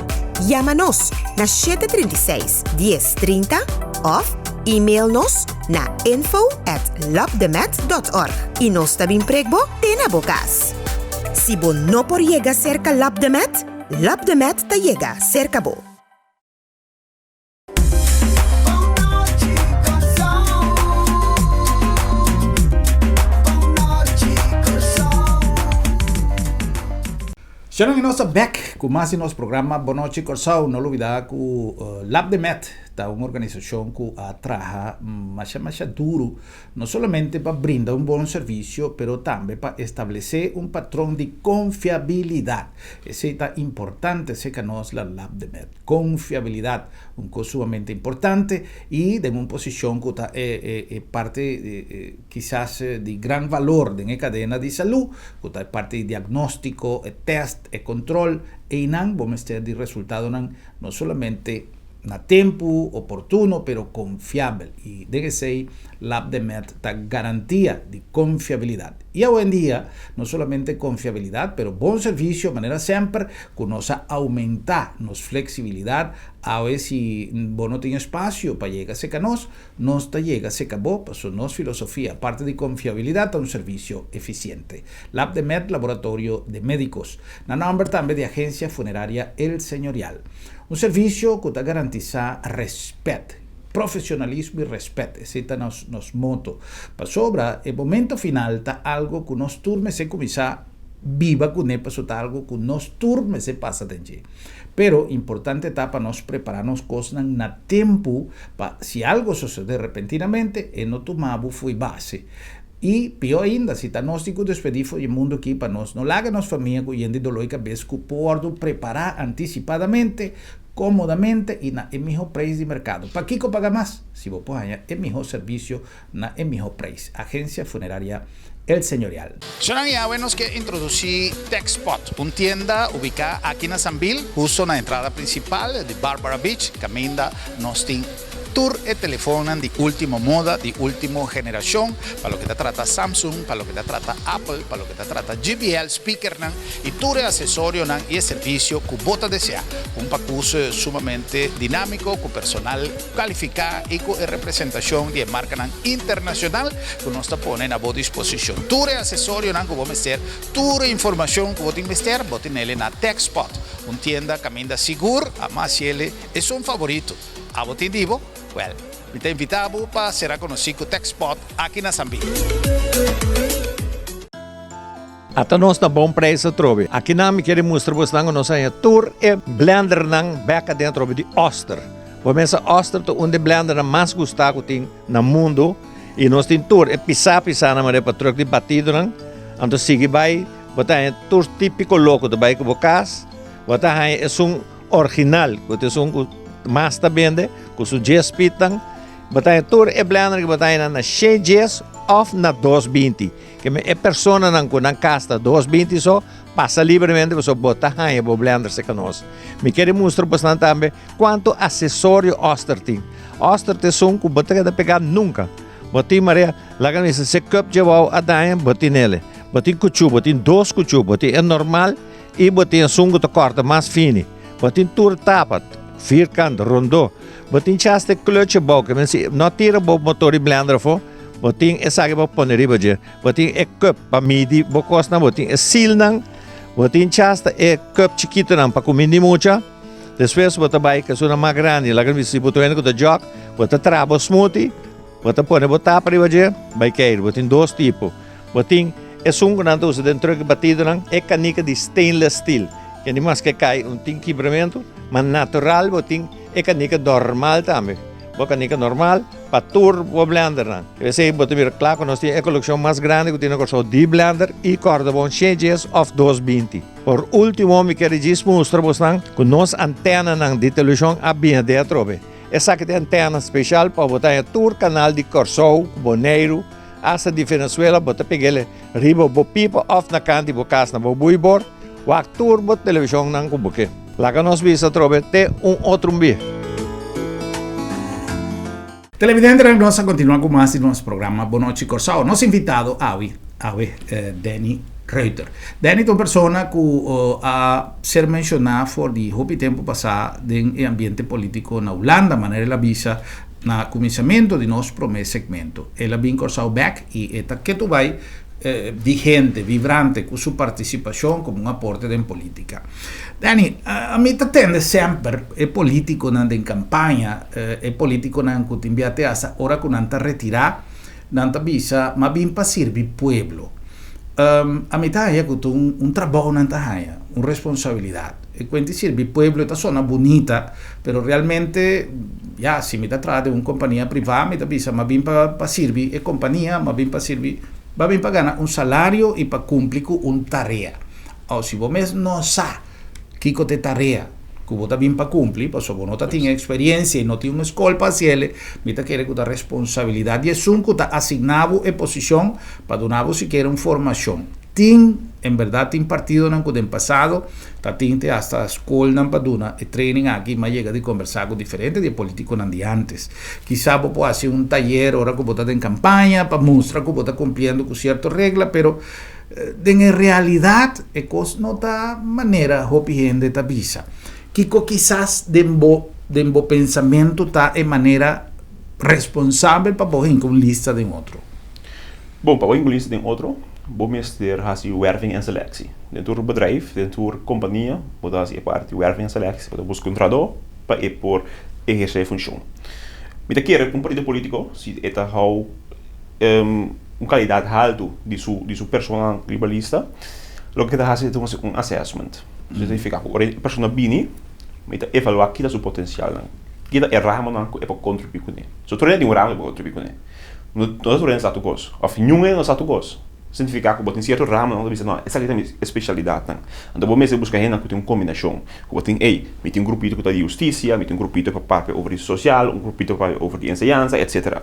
yama nos na 736 10 30 òf email nos na info at labdemed dot org i nos ta bin prek bo te na bo kas. Si bo no por yega serka Labdemed, Labdemed ta yega serka bo. Sharon y nos ta bek cu mas di nos programa Bon Nochi Corsou. No lubida cu Labdemed ta un organisacion cu a traha masha masha duro no solamente pa brinda un bon servicio pero tambe pa establece un patron di confiabilidad. Esey ta importante cerca nos la Labdemed. Confiabilidad, un cos sumamente importante y den un posicion cu ta e parti kisas di gran valor den e cadena di salud, cu ta e parti di diagnostico, e test, e control, eynan bo mester di resultadonan no solamente na tempu oportuno pero konfiabel i den esei Labdemed ta garantia di konfiabilidat. I awendia no solamente konfiabilidat pero bon servisio manera semper ku nos a oumentá nos fleksibilidat, awe si bo no tin espasio pa yega seka nos, nos ta yega seka bo paso nos filosofia aparte di konfiabilidat ta un servisio efisiente. Labdemed Laboratorio de Medicos na nòmber tambe di Agencia Funeraria El Señorial. Un servisio ku ta garantisá rèspèt, profesionalismo i rèspèt, esei ta nos nos moto. Pasobra e momento final ta algo ku nos tur mester kuminsá biba kuné pasobra ta algo ku nos tur mester pasa den dje. Pero importante ta pa nos prepará nos kosnan na tempu pa si algo sosodé repentinamente e no tuma bo fo'i base. I pió ainda, si ta nos tin ku despedí for di e mundu akí pa nos no laga nos famia ku yen di doló i kabes ku por wòrdu prepará antisipadamente, kómodamente i na e mihó preis di merkado. Pakiko paga mas si bo por haña e mihó servisio na e mihó preis? Agensia Funeraria El Señorial. Shonnan i awe nos ke introdusí Techspot, un tienda ubiká aki na Sambil, husto na entrada prinsipal di Barbara Beach, kaminda nos tin Tur e telefonnan di ultimo moda, di ultimo generacion, pa loke ta trata Samsung, pa loke ta trata Apple, pa loke ta trata JBL, speakernan y tur e asesorionan y e servicio cu bo ta desea. Un pacus sumamente dinamico cu personal califica y cu e representacion di e marcanan internacional cu nos ta pone na bo disposicion. Tur e asesorionan cu bo mester, tur e informacion cu bo tin mester, bo tinele na Techspot, un tienda caminda sigur, amas yele esun favorito. Abo tin di bo? Wèl, mi ta invitá bo pa sera konosí ku TechSpot aki na San Bill. Ata nos na bon prijs atrobe. Akinan mi kere mustra bosnan ku nos haña tur e blendernan bek aden atrobe di Oster. Bo mesa Oster ta un di e blendernan mas gustá ku tin na mundu i nos tin tur e pisá pisánan manera pa truk di batidonan. Anto sigui bai bo ta haña tur típiko loko ta bai ku bo kas. Bo ta haña esun. Original, ku ta esun ku mas ta bende, ku su djes pitnan. Bo ta haña tur e blender ku bo ta haña na shen djes òf na 220. Ke men e personanan ku nan kas ta 220 so, pasa libremente pasobra bo ta haña bo blender serka nos. Mi kere mustra bosnan tambe kuantu asesorio Oster tin. Oster ta esun ku bo ta keda pegá nunka. Bo tin marea, laga mi bisa, se cup dje wou a daña, bo tin ele. Bo tin kuchú, bo tin dos kuchú, bo tin e normal. I bo tin esun ku ta kòrta mas fini. Bo tin tur tapa, vierkant, rondó. Bo tin chas te klutje bou, ke men si no tira bo motor di blender afó, bo tin esaki pa pone riba dje. Bo tin e cup pa midi bo kosnan, bo tin e silnan, bo tin chas ta e cup chikitonan pa kumindi mucha. Despues bo ta bai ku esunnan mas grandi, laga mi si bo ta wende ku ta jòk, bo ta traha bo smoothie, bo ta pone bo tapa riba dje, bai keir. Bo tin dos tipo. Bo tin esun ku nan ta usa den truck batidonan, e kanika di stainless steel. Ke ni maske kai un tin kibramentu, ma natural bo tin e kanika normal tambe. Bo kanika normal pa tur bo blendernan. Esei bo ta mira kla ku nos tin e kolekshon mas grandi ku tin na Kòrsou di blender i kòrda bon shen djes òf dos binti. Por último mi kere djis mustra bosnan ku nos antenanan di televishon a bini den atrobe. Esaki ta e antena speshal pa bo ta haña tur kanal di Kòrsou, Boneiru, asta di Venezuela bo ta peg'el Riba bo pipa òf na kant di bo kas na bo buibor, wak tur bo televishonnan ku bo ke. Laga nos bisa atrobe te un otro un bia. Televidentenan nos a kontinua ku mas di nos programa Bon Nochi Kòrsou. Nos invitado awe, awe Danny Reuter. Danny ta un persona ku a ser menshoná for di hopi tempu pasá den e ambiente polítiko na Hulanda, manera el a bisa na kuminsamentu di nos promé segmento. El a bin Kòrsou bèk i e ta ketu bai vigente, vibrante ku su partisipashon komo un aporte den polítika. Danny, ami ta tende semper e polítikonan den kampaña, e polítikonan ku tin bia te hasta ora ku nan ta retirá, nan ta bisa, m'a bin pa sirbi pueblo. Ami ta haña ku ta un trabou nan ta haña, un responsabilidat. E kuenti sirbi pueblo e ta sona bunita, pero realmente, ya, si mi ta traha den un kompania privá, mi ta bisa m'a bin pa pa sirbi e kompania, m'a bin pa sirbi, m'a bin pa gana un salario i pa kumpli ku un tarea. Aw, si bo mes no sa kiko ta e tarea ku bo ta bin pa kumpli, pasobra bo no ta tin e eksperiensia i no tin un skol pa hasiel, mi ta kere ku ta responsabilidat di esun ku ta asigná bo e posishon pa duna bo sikiera un formashon. Tin, en berdad tin partidonan cu den pasado ta tin te hasta scolnan pa duna e training aki, m'a yega di conversa cu diferente di e politiconan di antes. Kisa bo por haci un tayer ora cu bo ta den campaña pa mustra cu bo ta cumpliendo cu cierto regla, pero den e realidad e cos no ta manera hopi hende ta bisa. Kico kisas den bo den bo pensamento ta e manera responsabel pa bo hinca un lista den otro? Bon, pa bo hinca un lista den otro, bo mester hasi werving en selectie. Den tur bedrijf, den tur kompania, bo ta hasi e parti werving en selectie, bo ta buska un trahadó pa e por ehersé e funshon. Mi ta kere ku un partido polítiko, si e ta hou un kalidat haltu di su di su personanan riba lista, loke e ta hasi e ta hasi un assessment. Esei ta nifiká ku ora e persona bini, mi ta evaluá ki ta su potensialnan, ki ta e ramonan ku e por kontribuí kuné. So tur hende tin un ramo ku e por kontribuí kuné. No ta tur hende sa tur kos, òf niun hende no sa tur kos. Signifiká ku bo tin sierto ramonan ku ta bisa, no, esaki ta mi espesialidatnan. Anto bo mester buska hendenan ku tin un kombinashon. Ku bo tin, ey, mi tin un grupito ku ta di hustisia, mi tin un grupito pa papia over di sosial, un grupito pa papia over di enseñansa, etsetera.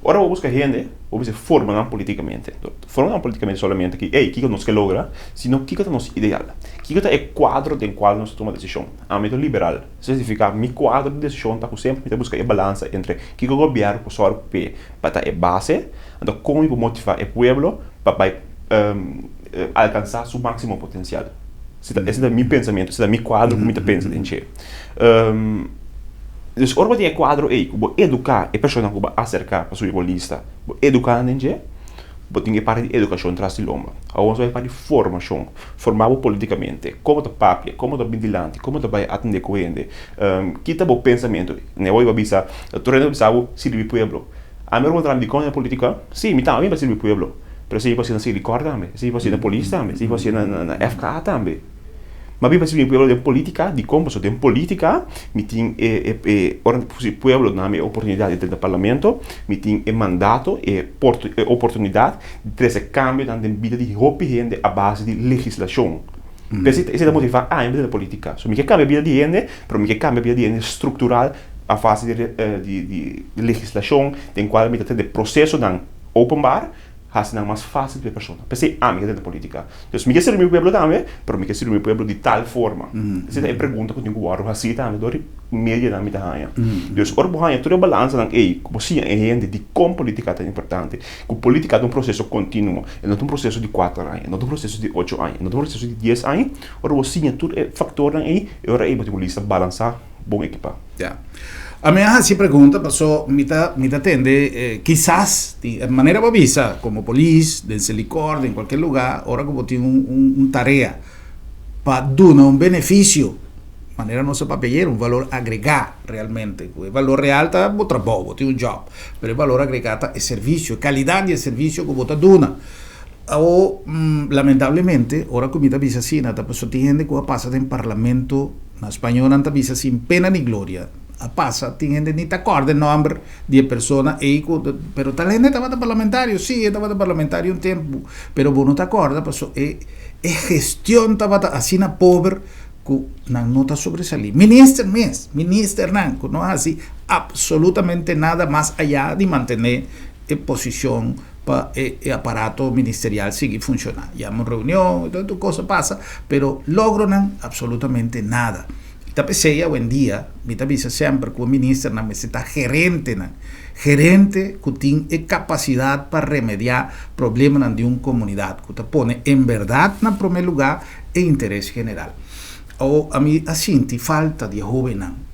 Ora bo buska hende, bo mester forma nan politikamente. Forma nan politikamente solamente ki, ey, kiko nos ke logra, sino kiko ta nos ideal. Kiko ta e kuadro den kual nos ta tuma desishon. Ami ta un liberal. Esei signifiká mi kuadro di desishon ta ku semper mi ta buska e balansa entre kiko gobièrnu por sòru p'e pa ta e base, anto kon mi por motivá e pueblo pa bai alkansá su máksimo potensial. Esei ta mi pensamentu, esei ta mi kuadro ku mi ta pensa den dje. Dus ora bo tin e kuadro ei ku bo eduká e personanan ku bo a aserká pa subi bo lista, bo eduká nan den dje, bo tin e parti di edukashon tras di lomba. Awor nos bai e parti di formashon. Forma bo politikamente. Kon bo ta papia, kon bo ta bin dilanti, kon bo ta bai atendé ku hende, ki ta bo pensamentu. Ne hoy bo a bisa, tur hende ta bisa bo sirbi pueblo. Ami ora bo ta dikon den politika, si mi tambe mi ta sirbi pueblo, pero esei por hasi na Selikor tambe, esei por hasi na polis tambe, esei por hasi na FKA tambe. Ma mi pa sirbi pueblo den politika, dikon? Pasobra den politika mi tin e e ora si pueblo duna mi e oportunidat di drenta parlamento, mi tin e mandato, e e oportunidat di trese kambionan den bida di hopi hende a base di legislashon. P'esei esei ta motivá ami pa drenta politika. So mi ke kambia bida di hende, pero mi ke kambia bida di hende struktural a base di di legislashon den kual mi ta tende prosesonan openbaar hasi nan mas fácil pa e persona. P'esei ami ke ta den polítika. Dus mi ke sirbi mi pueblo tambe, pero mi ke sirbi mi pueblo di tal forma. Esei ta e pregunta ku tin ku wòrdu hasí tambe dor di medianan mi ta haña. Dus ora bo haña tur e balansanan ei, ku bo siña e hende dikon polítika ta importante, ku polítika ta un proseso kontinuo, e no ta un proseso di kuater aña, e no ta un proseso di ocho aña, e no ta un proseso di dies aña, ora bo siña tur e faktornan ei, e ora ei bo tin un lista balansá. bon ekipá. Ya. Ami a hasi pregunta paso mi ta mi ta tende kisas di manera bo bisa komo polis den Selikor den kualke lugá ora ku bo tin un un un tarea pa duna un benefisio manera nos a papia ayer un valor agregá realmente ku e valor real ta bo trabou bo tin un job pero e valor agregá ta e servisio e kalidat di e servisio ku bo ta duna. Awo, lamentablemente, ora ku mi ta bisa asina, ta pasobra tin hende ku a pasa den parlamento, na spañó nan ta bisa sin pena ni gloria, a pasa, tin hende ni ta kòrda e nòmber di e persona ei ku, pero tal hende tabata parlamentario, sí, e tabata parlamentario un tempu, pero bo no ta kòrda pasobra e e gestion tabata asina pober ku nan no ta sobresalí. Minister mes, ministernan ku no hasi absolutamente nada mas ayá di mantené e posishon pa e e aparato ministerial sigui funshoná. Yama un reunion i tur kos a pasa, pero logronan absolutamente nada. I ta p'esei awendia mi ta bisa semper ku e ministernan mester ta gerentenan, gerente ku tin e kapasidat pa remediá problemanan di un komunidat, ku ta pone en bèrdat na promé lugá e interes general. Awor ami a sinti falta di e hóbennan.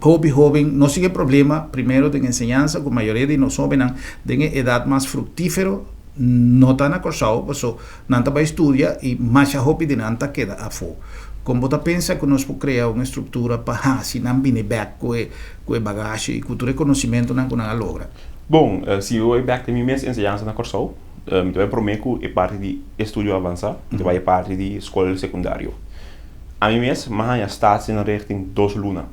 Hopi hóben no sigui e problema, primero den enseñansa ku mayoria di nos hóbennan den e edat mas fruktífero no ta na Kòrsou paso nan ta bai studia i masha hopi di nan ta keda afó. Kon bo ta pensa ku nos por krea un estruktura pa hasi nan bini bèk ku e ku e bagashi i ku tur e konosimentunan ku nan a logra? Bon, si mi bai bèk den mi mes enseñansa na Kòrsou, mi ta bai promé ku e parti di estudio avansá, mi ta bai e parti di skol sekundario. Ami mes m'a haña staatsinrichting dos luna.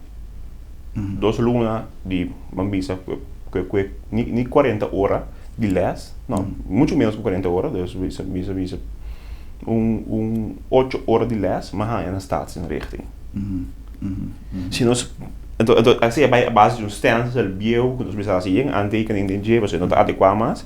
Dos luna di, ban bisa, ku ni kuarenta ora di lès, no, muchu ménos ku kuarenta ora, dus bisa bisa bisa un un ocho ora di lès m'a haña na staatsinrichting. Si nos, anto anto esei a bai a base di un stènsel bieu ku nos mester hasi yen aantekening den dje pasobra no ta adekuá mas.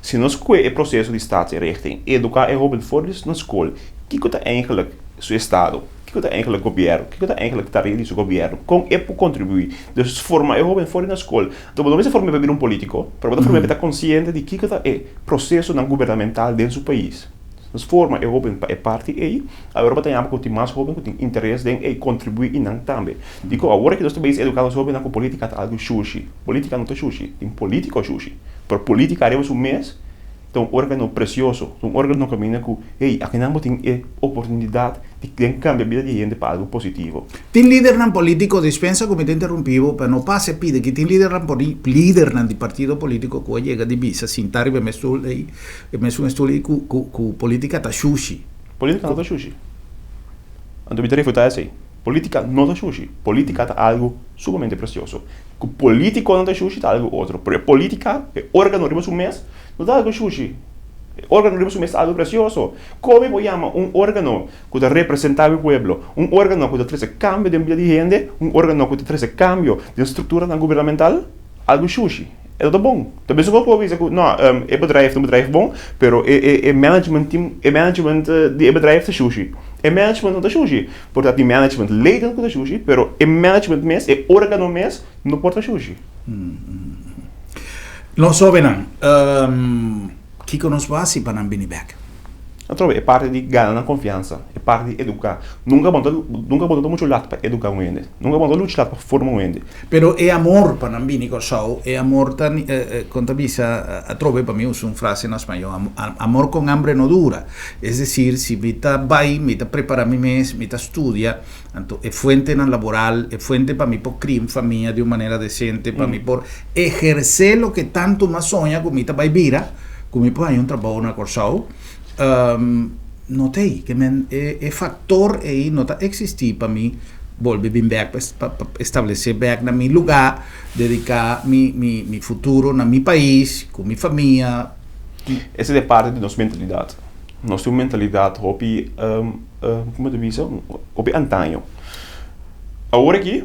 Si nos kue e proseso di staatsinrichting, eduká e hóben for di na skol, kiko ta eigentlik su estado, kiko ta eigentlik gobièrnu, kiko ta eigentlik tarea di su gobièrnu, kon e por kontribuí. Dus forma e hóben for di na skol. Anto bo no mester form'é pa bira un polítiko, pero bo ta form'é pa e ta konsiente di kiko ta e prosesonan gubernamental den su pais. Nos forma e hóben pa e parti ei, awor bo ta yama ku tin mas hóben ku tin interes den ei kontribuí i nan tambe. Dikon awor aki nos ta bezig eduká nos hóbennan ku polítika ta algu shushi. Polítika no ta shushi, tin polítiko shushi. Pero polítika ariba su mes ta un órgano presioso, ta un órgano kaminda ku, hey, akinan bo tin e oportunidat di den kambia bida di hende pa algu positivo. Tin lidernan polítiko, dispensa ku mi ta interumpí bo, pero no pasa e pida aki, tin lidernan lidernan di partido polítiko ku a yega di bisa sinta riba e mes stul ei, E mesun estudio ei ku ku ku politica ta shushi. Politica no ta shushi. Anto mi ta refuta esei. Politica no ta shushi. Politica ta algo sumamente precioso. Ku politiconan ta shushi ta algo otro. Pero e politica, e organo riba su mes, no ta algo shushi. E organo riba su mes ta algo precioso. Kon mi por yama un organo ku ta representa mi pueblo, un organo ku ta trese cambio den bida di hende, un organo ku ta trese cambio den structuranan gubernamental, Algu shushi. E ta bon. Ta bes ku bo bisa ku no, e bedrijf ta un bedrijf bon, pero e e e management team, e management di e bedrijf ta shushi. E management no ta shushi. Por ta tin management leden ku ta shushi, pero e management mes, e organo mes no por ta shushi. Nos hobennan, kiko nos por hasi pa nan bini bek? Atrobe, e parti di gana nan konfiansa, e parti di eduká. Nunka bo no ta, nunka bo no ta muchu lat pa eduká un hende. Nunka bo no ta muchu lat pa forma un hende. Pero e amor pa nan bini Kòrsou, e amor ta, kon ta bisa, atrobe pa mi usa un frase na spañó, amor con hambre no dura. Es desir, si mi ta bai, mi ta prepará mi mes, mi ta studia, anto e fuentenan laboral, e fuente pa mi por kria un famia di un manera desente, pa mi por ehersé loke tantu mi a soña ku mi ta bai bira, ku mi por haña un trabou na Kòrsou, no ta ei. Ke men e faktor ei no ta eksistí pa mi bolbe bin bèk pa pa establesé bèk na mi lugá, dediká mi mi mi futuro na mi pais, ku mi famia. Esei ta e parti di nos mentalidat. Nos tin un mentalidat hopi, komo ta bisa, hopi antaño. Awor aki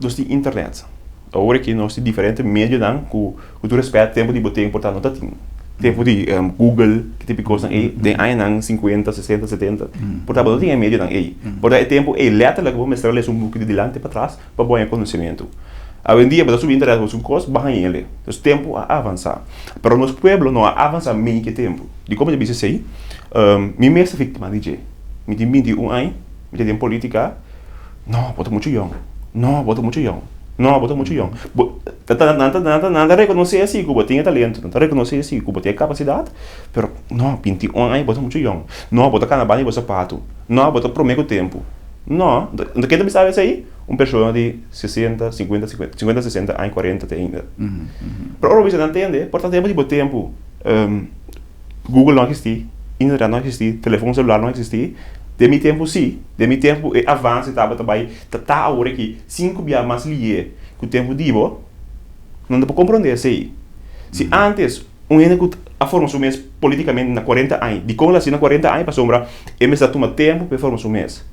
nos tin internet. Awor aki nos tin diferente medionan ku ku tur respet tempu di bo tempu por ta no ta tin. Tempu di Google ki tipo di kosnan ei den añanan sinkuenta, sesenta, setenta por ta bo no tin e medionan ei. Por ta e tempu ei letterlijk bo mester a lesa un buki di dilanti pa tras pa bo haña konosementu. Awendia bo ta subi internet bo busca un kos bo haña el'e. Nos tempu a avansa. Pero nos pueblo no a avansa mei ki e tempu. Dikon mi ta bisa esei? Mi mes ta viktima di dje. Mi tin 21 aña, mi ta den politica. No, bo ta muchu yòn. No, bo ta muchu yòn. No, bo ta muchu yòn. Bo, ta, ta, nan ta, nan ta, nan ta rekonosé si ku bo tin e talento, nan ta rekonosé si ku bo tin e kapasidat, pero no, 21 aña bo ta muchu yòn. No, bo ta kana banda di bo sapatu. No, bo ta promé ku tempu. No, anto ken ta bisa esei? Un persona di sesenta, sinkuenta, sinkuenta, sinkuenta, sesenta aña, kuarenta te ainda. Pero ora bo bisa nan tende, por ta tempu di bo tempu. Google no a eksistí, internet no a eksistí, telefon selular no a eksistí. Den mi tempu sí, den mi tempu e avanse tabata bai ta ta awor aki sinku bia mas lié ku tempu di bo. No ta por komprondé esei. Si ántes un hende ku a forma su mes polítikamente na kuarenta aña, dikon el a hasi na kuarenta aña? Pasobra e mester a tuma tempu pa e forma su mes.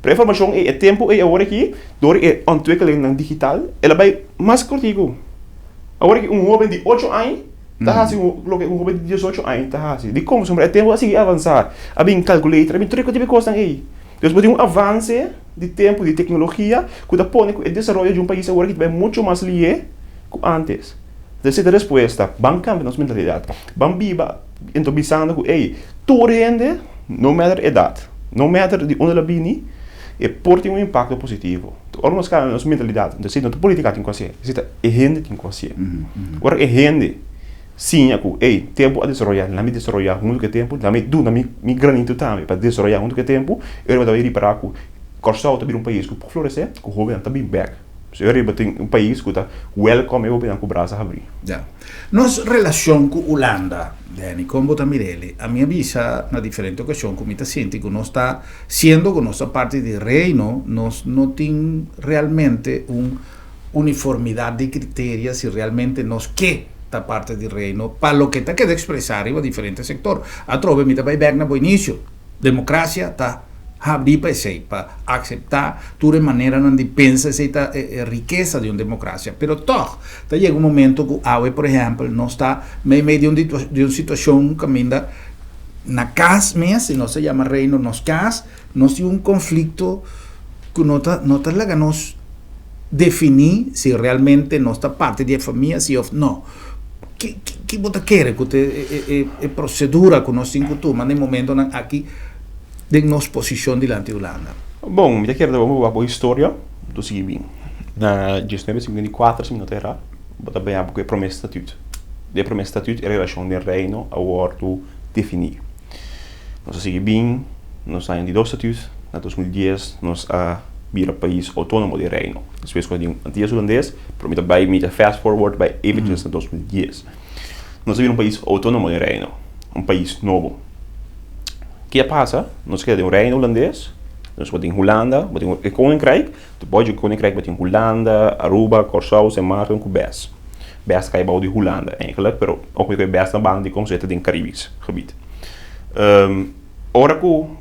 Pero e formashon ei, e tempu ei awor aki, dor di e ontwikkelingnan digital, el a bai mas kortiku. Awor aki un hóben di ocho aña ta hasi loke un hóben di diesocho aña ta hasi. Dikon? Pasobra e tempu a sigui avansá. A bin calculator, a bin tur e tipo di kosnan ei. Dus bo tin un avanse di tempu, di teknologia, ku ta pone ku e desaroyo di un pais awor aki ta bai muchu mas lié ku ántes. Entonces esei ta e respuesta. Ban kambia nos mentalidat. Ban biba ento bisando ku ey, tur hende, no matter edat, no matter di unda el a bini, e por tin un impakto positivo. Ora nos kambia nos mentalidat, entonces esei no ta politica tin ku hasié, esei ta e hende tin ku hasié. Ora e hende siña ku ey, tempu a desaroyá, lami desaroyá huntu ku e tempu, lami duna mi granito tambe pa desaroyá huntu ku e tempu, e ora bo ta bai ripará ku Kòrsou ta bira un pais ku por floresé, ku hóbennan ta bin bèk. So e riba tin un pais ku ta wèlkòm e hóbennan ku brasa habrí. Ya. Nos relashon ku Hulanda, Danny, kon bo ta mir'el? Ami a bisa na diferente okashon ku mi ta sinti ku nos ta, siendo ku nos ta parti di Reino, nos no tin realmente un uniformidat di kriteria si realmente nos ke ta parti di Reino pa loke ta keda ekspresá riba diferente sektor. Atrobe mi ta bai bèk na bo inisio. Demokrasia ta habrí pa esei, pa akseptá tur e maneranan di pensa, esei ta e rikesa di un demokrasia. Pero tòg ta yega un momento ku awe, por ehèmpel, nos ta meimei di un di un situashon kaminda na kas mes, si nos ta yama Reino nos kas, nos tin un konflikto ku no ta no ta laga nos definí si realmente nos ta parti di e famia si òf no. Ki ki bo ta kere ku ta e e prosedura ku nos tin ku tuma na e momentonan aki den nos posishon dilanti Hulanda? Bon, mi ta kere ta bon pa wak bo historia, bo ta sigui bin. Na diesnuebe sinkuenta i kuater, si mi no ta erá, bo ta bea ku e promé statut. Den e promé statut e relashon den Reino a wòrdu definí. Nos a sigui bin, nos a haña di dos statut, na 2010 nos a bira pais outónomo di Reino. Despues ku a tin Antillas Hulandes, pero mi ta bai, mi ta fast forward bai eventjes na 2010. Nos a bira un pais outónomo di Reino, un pais nobo. Ke a pasa? Nos a keda den un Reino Hulandes, nos bo tin Hulanda, bo tin e Koninkrijk, te bòi dje Koninkrijk bo tin Hulanda, Aruba, Kòrsou, Sint Maarten ku bes. Bes ta kai bou di Hulanda eigenlijk, pero oko ku e bes na banda di kon, so e ta den Caribisch gebied. Ora ku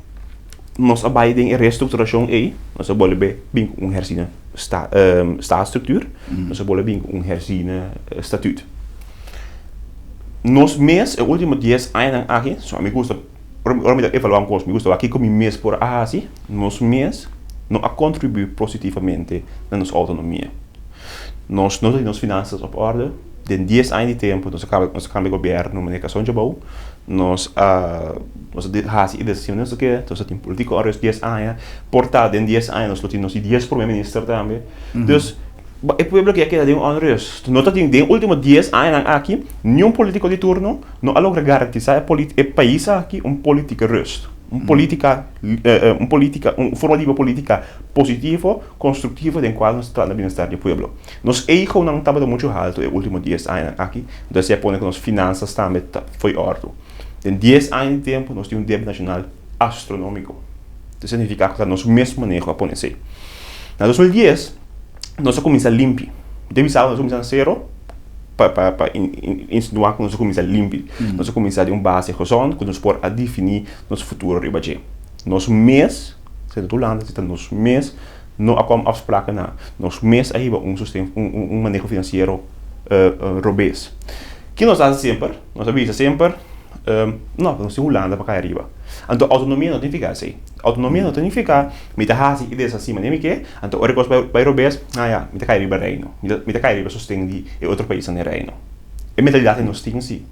nos a bai den e restrukturashon ei, nos a bolbe bin ku un herziene staatsstruktuur, nos a bolbe bin ku un herziene statuut. Nos mes e último dies añanan aki, so ami gusta, ora mi ta evaluá un kos, mi gusta wak kiko mi mes por a hasi, nos mes no a kontribuí positivamente na nos outonomia. Nos no ta tin nos finansas op orde. Den dies aña di tempu nos a kaba, nos a kambia gobièrnu manera Kazon Djabou. Nos a nos a hasi e desishon nos a ke, nos a tin politiko ora dies aña. Por ta den dies aña nos lo tin nos di dies prome minister tambe. Dus e pueblo ke a keda den un onrust. No ta tin den ultimo dies añanan aki niun politiko di turno no a logra garantisa e polit e pais aki un politike rust. Un politika un politika un forma di biba politika positivo, konstruktivo den kual nos ta trata bienestar di e pueblo. Nos egonan tabata muchu haltu e ultimo dies añanan aki, entonces esei a pone ku nos finansas tambe ta fo'i òrdu. Den dies aña di tempu nos tin un debe nashonal astronómiko. Esei signifiká ku ta nos mes maneho a pone esei. Na 2010 nos a kuminsá limpi. Mi ta bisa bo nos a kuminsá na sero pa pa pa insinuá ku nos a kuminsá limpi. Nos a kuminsá di un base gezond ku nos por a definí nos futuro riba dje. Nos mes, si ta Hulanda, si ta nos mes No a kom afspraken na nos mes a hiba un sosten un maneho finansiero robes. Ki nos a hasi semper? Nos a bisa semper, no, nos tin Hulanda pa kai ariba. Anto outonomia no ta nifiká esei. Outonomia no ta nifiká mi ta hasi i deshasi manera mi ke, anto ora e kos bai robes, ah ya, mi ta kai riba Reino, mi ta kai riba sosten di e otro paisnan den Reino. E mentalidat ei nos tin si.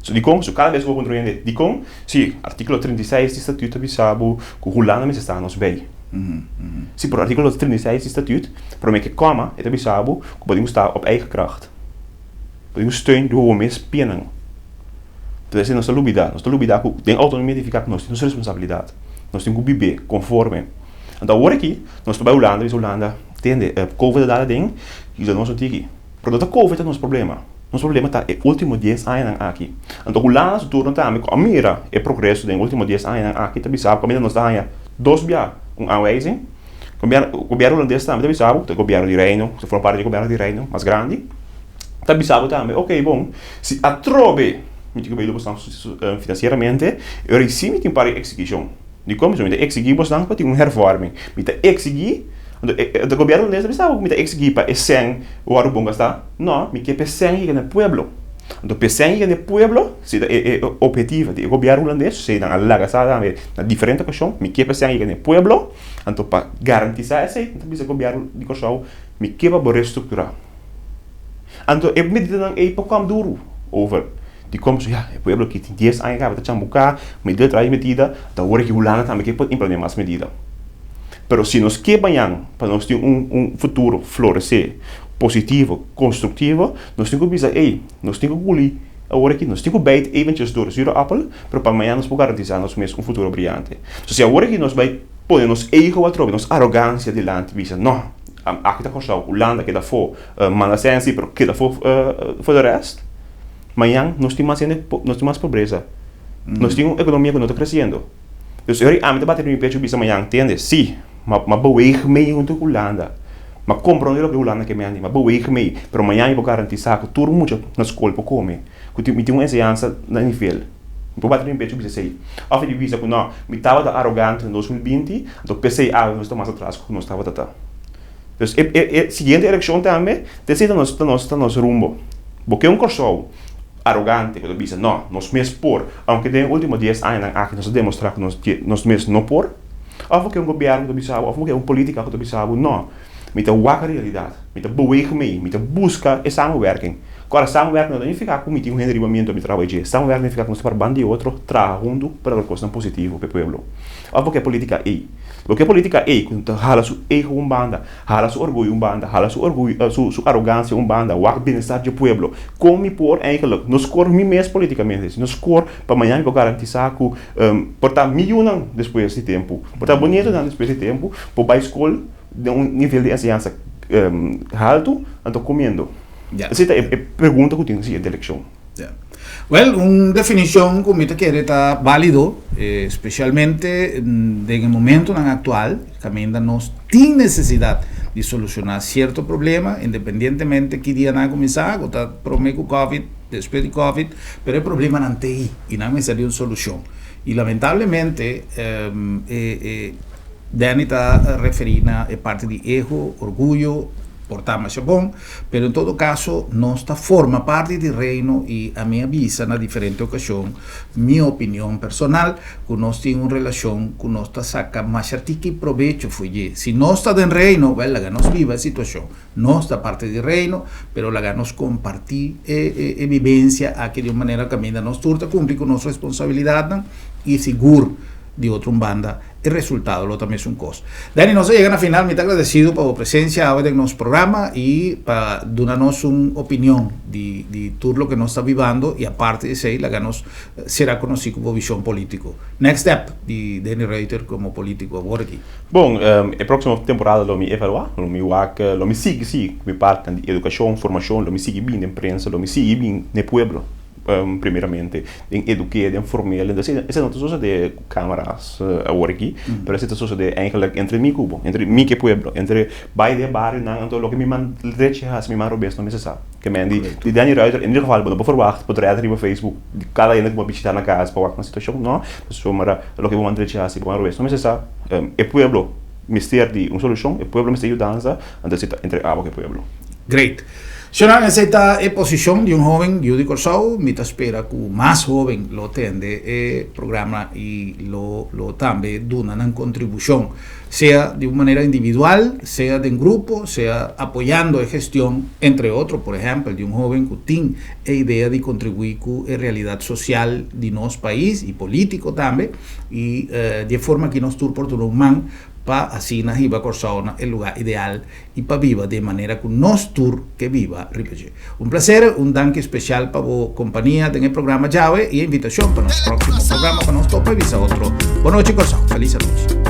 So dikon? So kada bes ku bo puntra un hende, dikon? Si, artíkulo 36 di statuut ta bisa bo ku Hulanda mester sta nos bei. Si, pero artíkulo 36 di statuut, promé ku e kòma, e ta bisa bo ku bo tin ku sta op eigen kracht. Bo tin ku steun riba bo mes pianan. Entonces esei nos ta lubidá. Nos ta lubidá ku den outonomia ta nifiká ku nos tin nos responsabilidat. Nos tin ku bib'é konforme. Anto awor aki nos ta bai Hulanda, bisa Hulanda, tende, Covid a dal aden, yuda nos un tiki. Pero no ta Covid ta nos problema. Nos problema ta e último dies añanan aki. Anto Hulanda su turno tambe ku a mira e progreso den e último dies añanan aki ta bisa bo kaminda nos ta haña dos bia un aanwijzing. Gobièrnu hulandes tambe ta bisa bo, ku ta e gobièrnu di Reino, ku ta forma parti di e gobièrnu di Reino mas grandi, ta bisa bo tambe, oke bon, si atrobe mi tin ku bay yuda bosnan finansieramente, e ora si mi tin par di eksigishon. Dikon? Pasobra mi ta eksigí bosnan pa tin un hervorming. Mi ta eksigí, anto e gobièrnu hulandes ta bisa bo ku mi ta eksigí pa e sèn wòrdu bon gastá? No, mi ke pa e sèn yega na e pueblo. Anto pa e sèn yega na e pueblo, si ta e ophetivo di e gobièrnu hulandes, si nan a laga sa tambe na diferente okashon, mi ke pa e sèn yega na e pueblo, anto pa garantisá esei, mi ta bisa e gobièrnu di Kòrsou, mi ke pa bo restrukturá. Anto e medidanan ei por kòm duru over. Dikon? Pasobra ya, e pueblo aki tin dies aña kaba ta chambuká, medida tras di medida, ta ora ki Hulanda tambe ke por implementa mas medida. Pero si nos ke bañan pa nos tin un un futuro floresé, positivo, konstruktivo, nos tin ku bisa, ey, nos tin ku guli awor aki, nos tin ku bijt eventjes door zure appel, pero pa mañan nos por garantisá nos mes un futuro briante. So si awor aki nos bai pone nos ego atrobe, nos arogansia dilanti, bisa, no, aki ta Kòrsou, Hulanda keda afó, manda sensi, pero keda afó for de rest. Mañan nos tin mas hende, nos tin mas pobresa. Nos tin un ekonomia ku no ta kresiendo. Dus e ora ami ta bati riba mi pecho bisa mañan, tende, si, ma ma beweeg mee huntu ku Hulanda. Ma komprondé loke Hulanda ke mende, ma beweeg mee. Pero mañan mi por garantisá ku tur mucha na skol por kome, ku tin mi tin un enseñansa na nivel. Mi por bati riba mi pecho bisa esei. Òf mi bisa ku no, mi tabata arogante na 2020, anto p'esei awe nos ta mas atras ku nos tabata ta. Dus e e e siguiente elekshon tambe ta esei ta nos ta nos ta nos rumbo. Bo ke un Kòrsou arogante ku ta bisa no, nos mes por, aunke den e último dies añanan aki nos a demostrá ku nos nos mes no por? Òf bo ke un gobièrnu ku ta bisa bo òf bo ke un polítika ku ta bisa bo no, mi ta wak realidat, mi ta beweeg mee, mi ta buska e samenwerking. Kòrda samenwerking no ta nifiká ku mi tin un hende riba mi anto mi traha dje. Samenwerking nifiká ku nos ta para banda di otro, traha huntu pa logra kosnan positivo pa e pueblo. Òf bo ke polítika ei? Loke politica ey cu ta hala su ego un banda, hala su orguyo un banda, hala su orguyo, su su arogancia un banda, wak bienestar dje pueblo. Con mi por eigenlijk no score mi mes politicamente, si no score pa mañana mi por garantisa cu por ta mi yunan despues di tempo, por ta bo nietonan despues di tempo por bay scol den un nivel di enseñansa halto, anto comiendo. Esey ta e pregunta cu tin na siguiente eleccion. Ya. Wel, un definicion cu mi ta kere ta valido, specialmente den e momentonan actual, caminda nos tin necesidad di soluciona cierto problema, independientemente ki dia nan a cuminsa, cu ta prome cu covid, despues di covid, pero e problemanan ta ey y nan mester di un solucion. Y lamentablemente e Danny ta referi na e parti di ego, orguyo, por ta masha bon, pero en todo caso nos ta forma parti di Reino y ami a bisa na diferente ocasion mi opinion personal cu nos tin un relacion cu nos ta saca masha tiki probecho fo'i dje. Si nos ta den Reino, wel laga nos biba e situacion. Nos ta parti di Reino, pero laga nos comparti e e vivencia aki di un manera caminda nos tur ta cumpli cu nos responsabilidadnan y sigur di otro un banda e resultado lo ta mesun kos. Danny, nos a yega na final, mi ta agradesido pa bo presensia awe den nos programa i pa duna nos un opinion di di tur loke nos ta bibando i aparte di esei laga nos sera konosí ku bo vishon polítiko. Next step di Danny Ruiter komo polítiko awor aki. Bon, e próksimo temporada lo mi evaluá, lo mi wak, lo mi sigui sí ku mi partinan di edukashon, formashon, lo mi sigui bin den prensa, lo mi sigui bin n'e pueblo. Primeramente den edukeer, den formeel, entonces esei no ta sosode ku kameras awor aki, pero esei ta sosode eigenlijk entre mi ku bo, entre mi ku e pueblo, entre bai den barionan, anto loke mi man drechi hasi, mi man robes no mester sa. Ke men di di Danny Ruiter in ieder geval bo no por verwacht por red riba Facebook di kada hende ku bo a bishita na kas pa wak nan situashon, no, pasobra loke bo man drechi hasi, bo man robes no mester sa. E pueblo mester di un solushon, e pueblo mester yudansa, anto esei ta entre abo ku e pueblo. Great. Shonnan, esei ta e posishon di un hoben yu di Kòrsou. Mi ta spera ku mas hoben lo tende e programa i lo lo tambe duna nan kontribushon, sea di un manera individual, sea den grupo, sea apoyando e gestion, entre otro, por ehèmpel, di un hoben ku tin e idea di kontribuí ku e realidat sosial di nos pais i polítiko tambe, i di e forma aki nos tur por duna un man pa asina hiba Kòrsou na e lugá ideal i pa biba den manera ku nos tur ke biba riba dje. Un plaser, un danki spesial pa bo kompania den e programa djawe i e invitashon pa nos próksimo programa pa nos topa i bisa otro. Bonochi Kòrsou, felis anochi.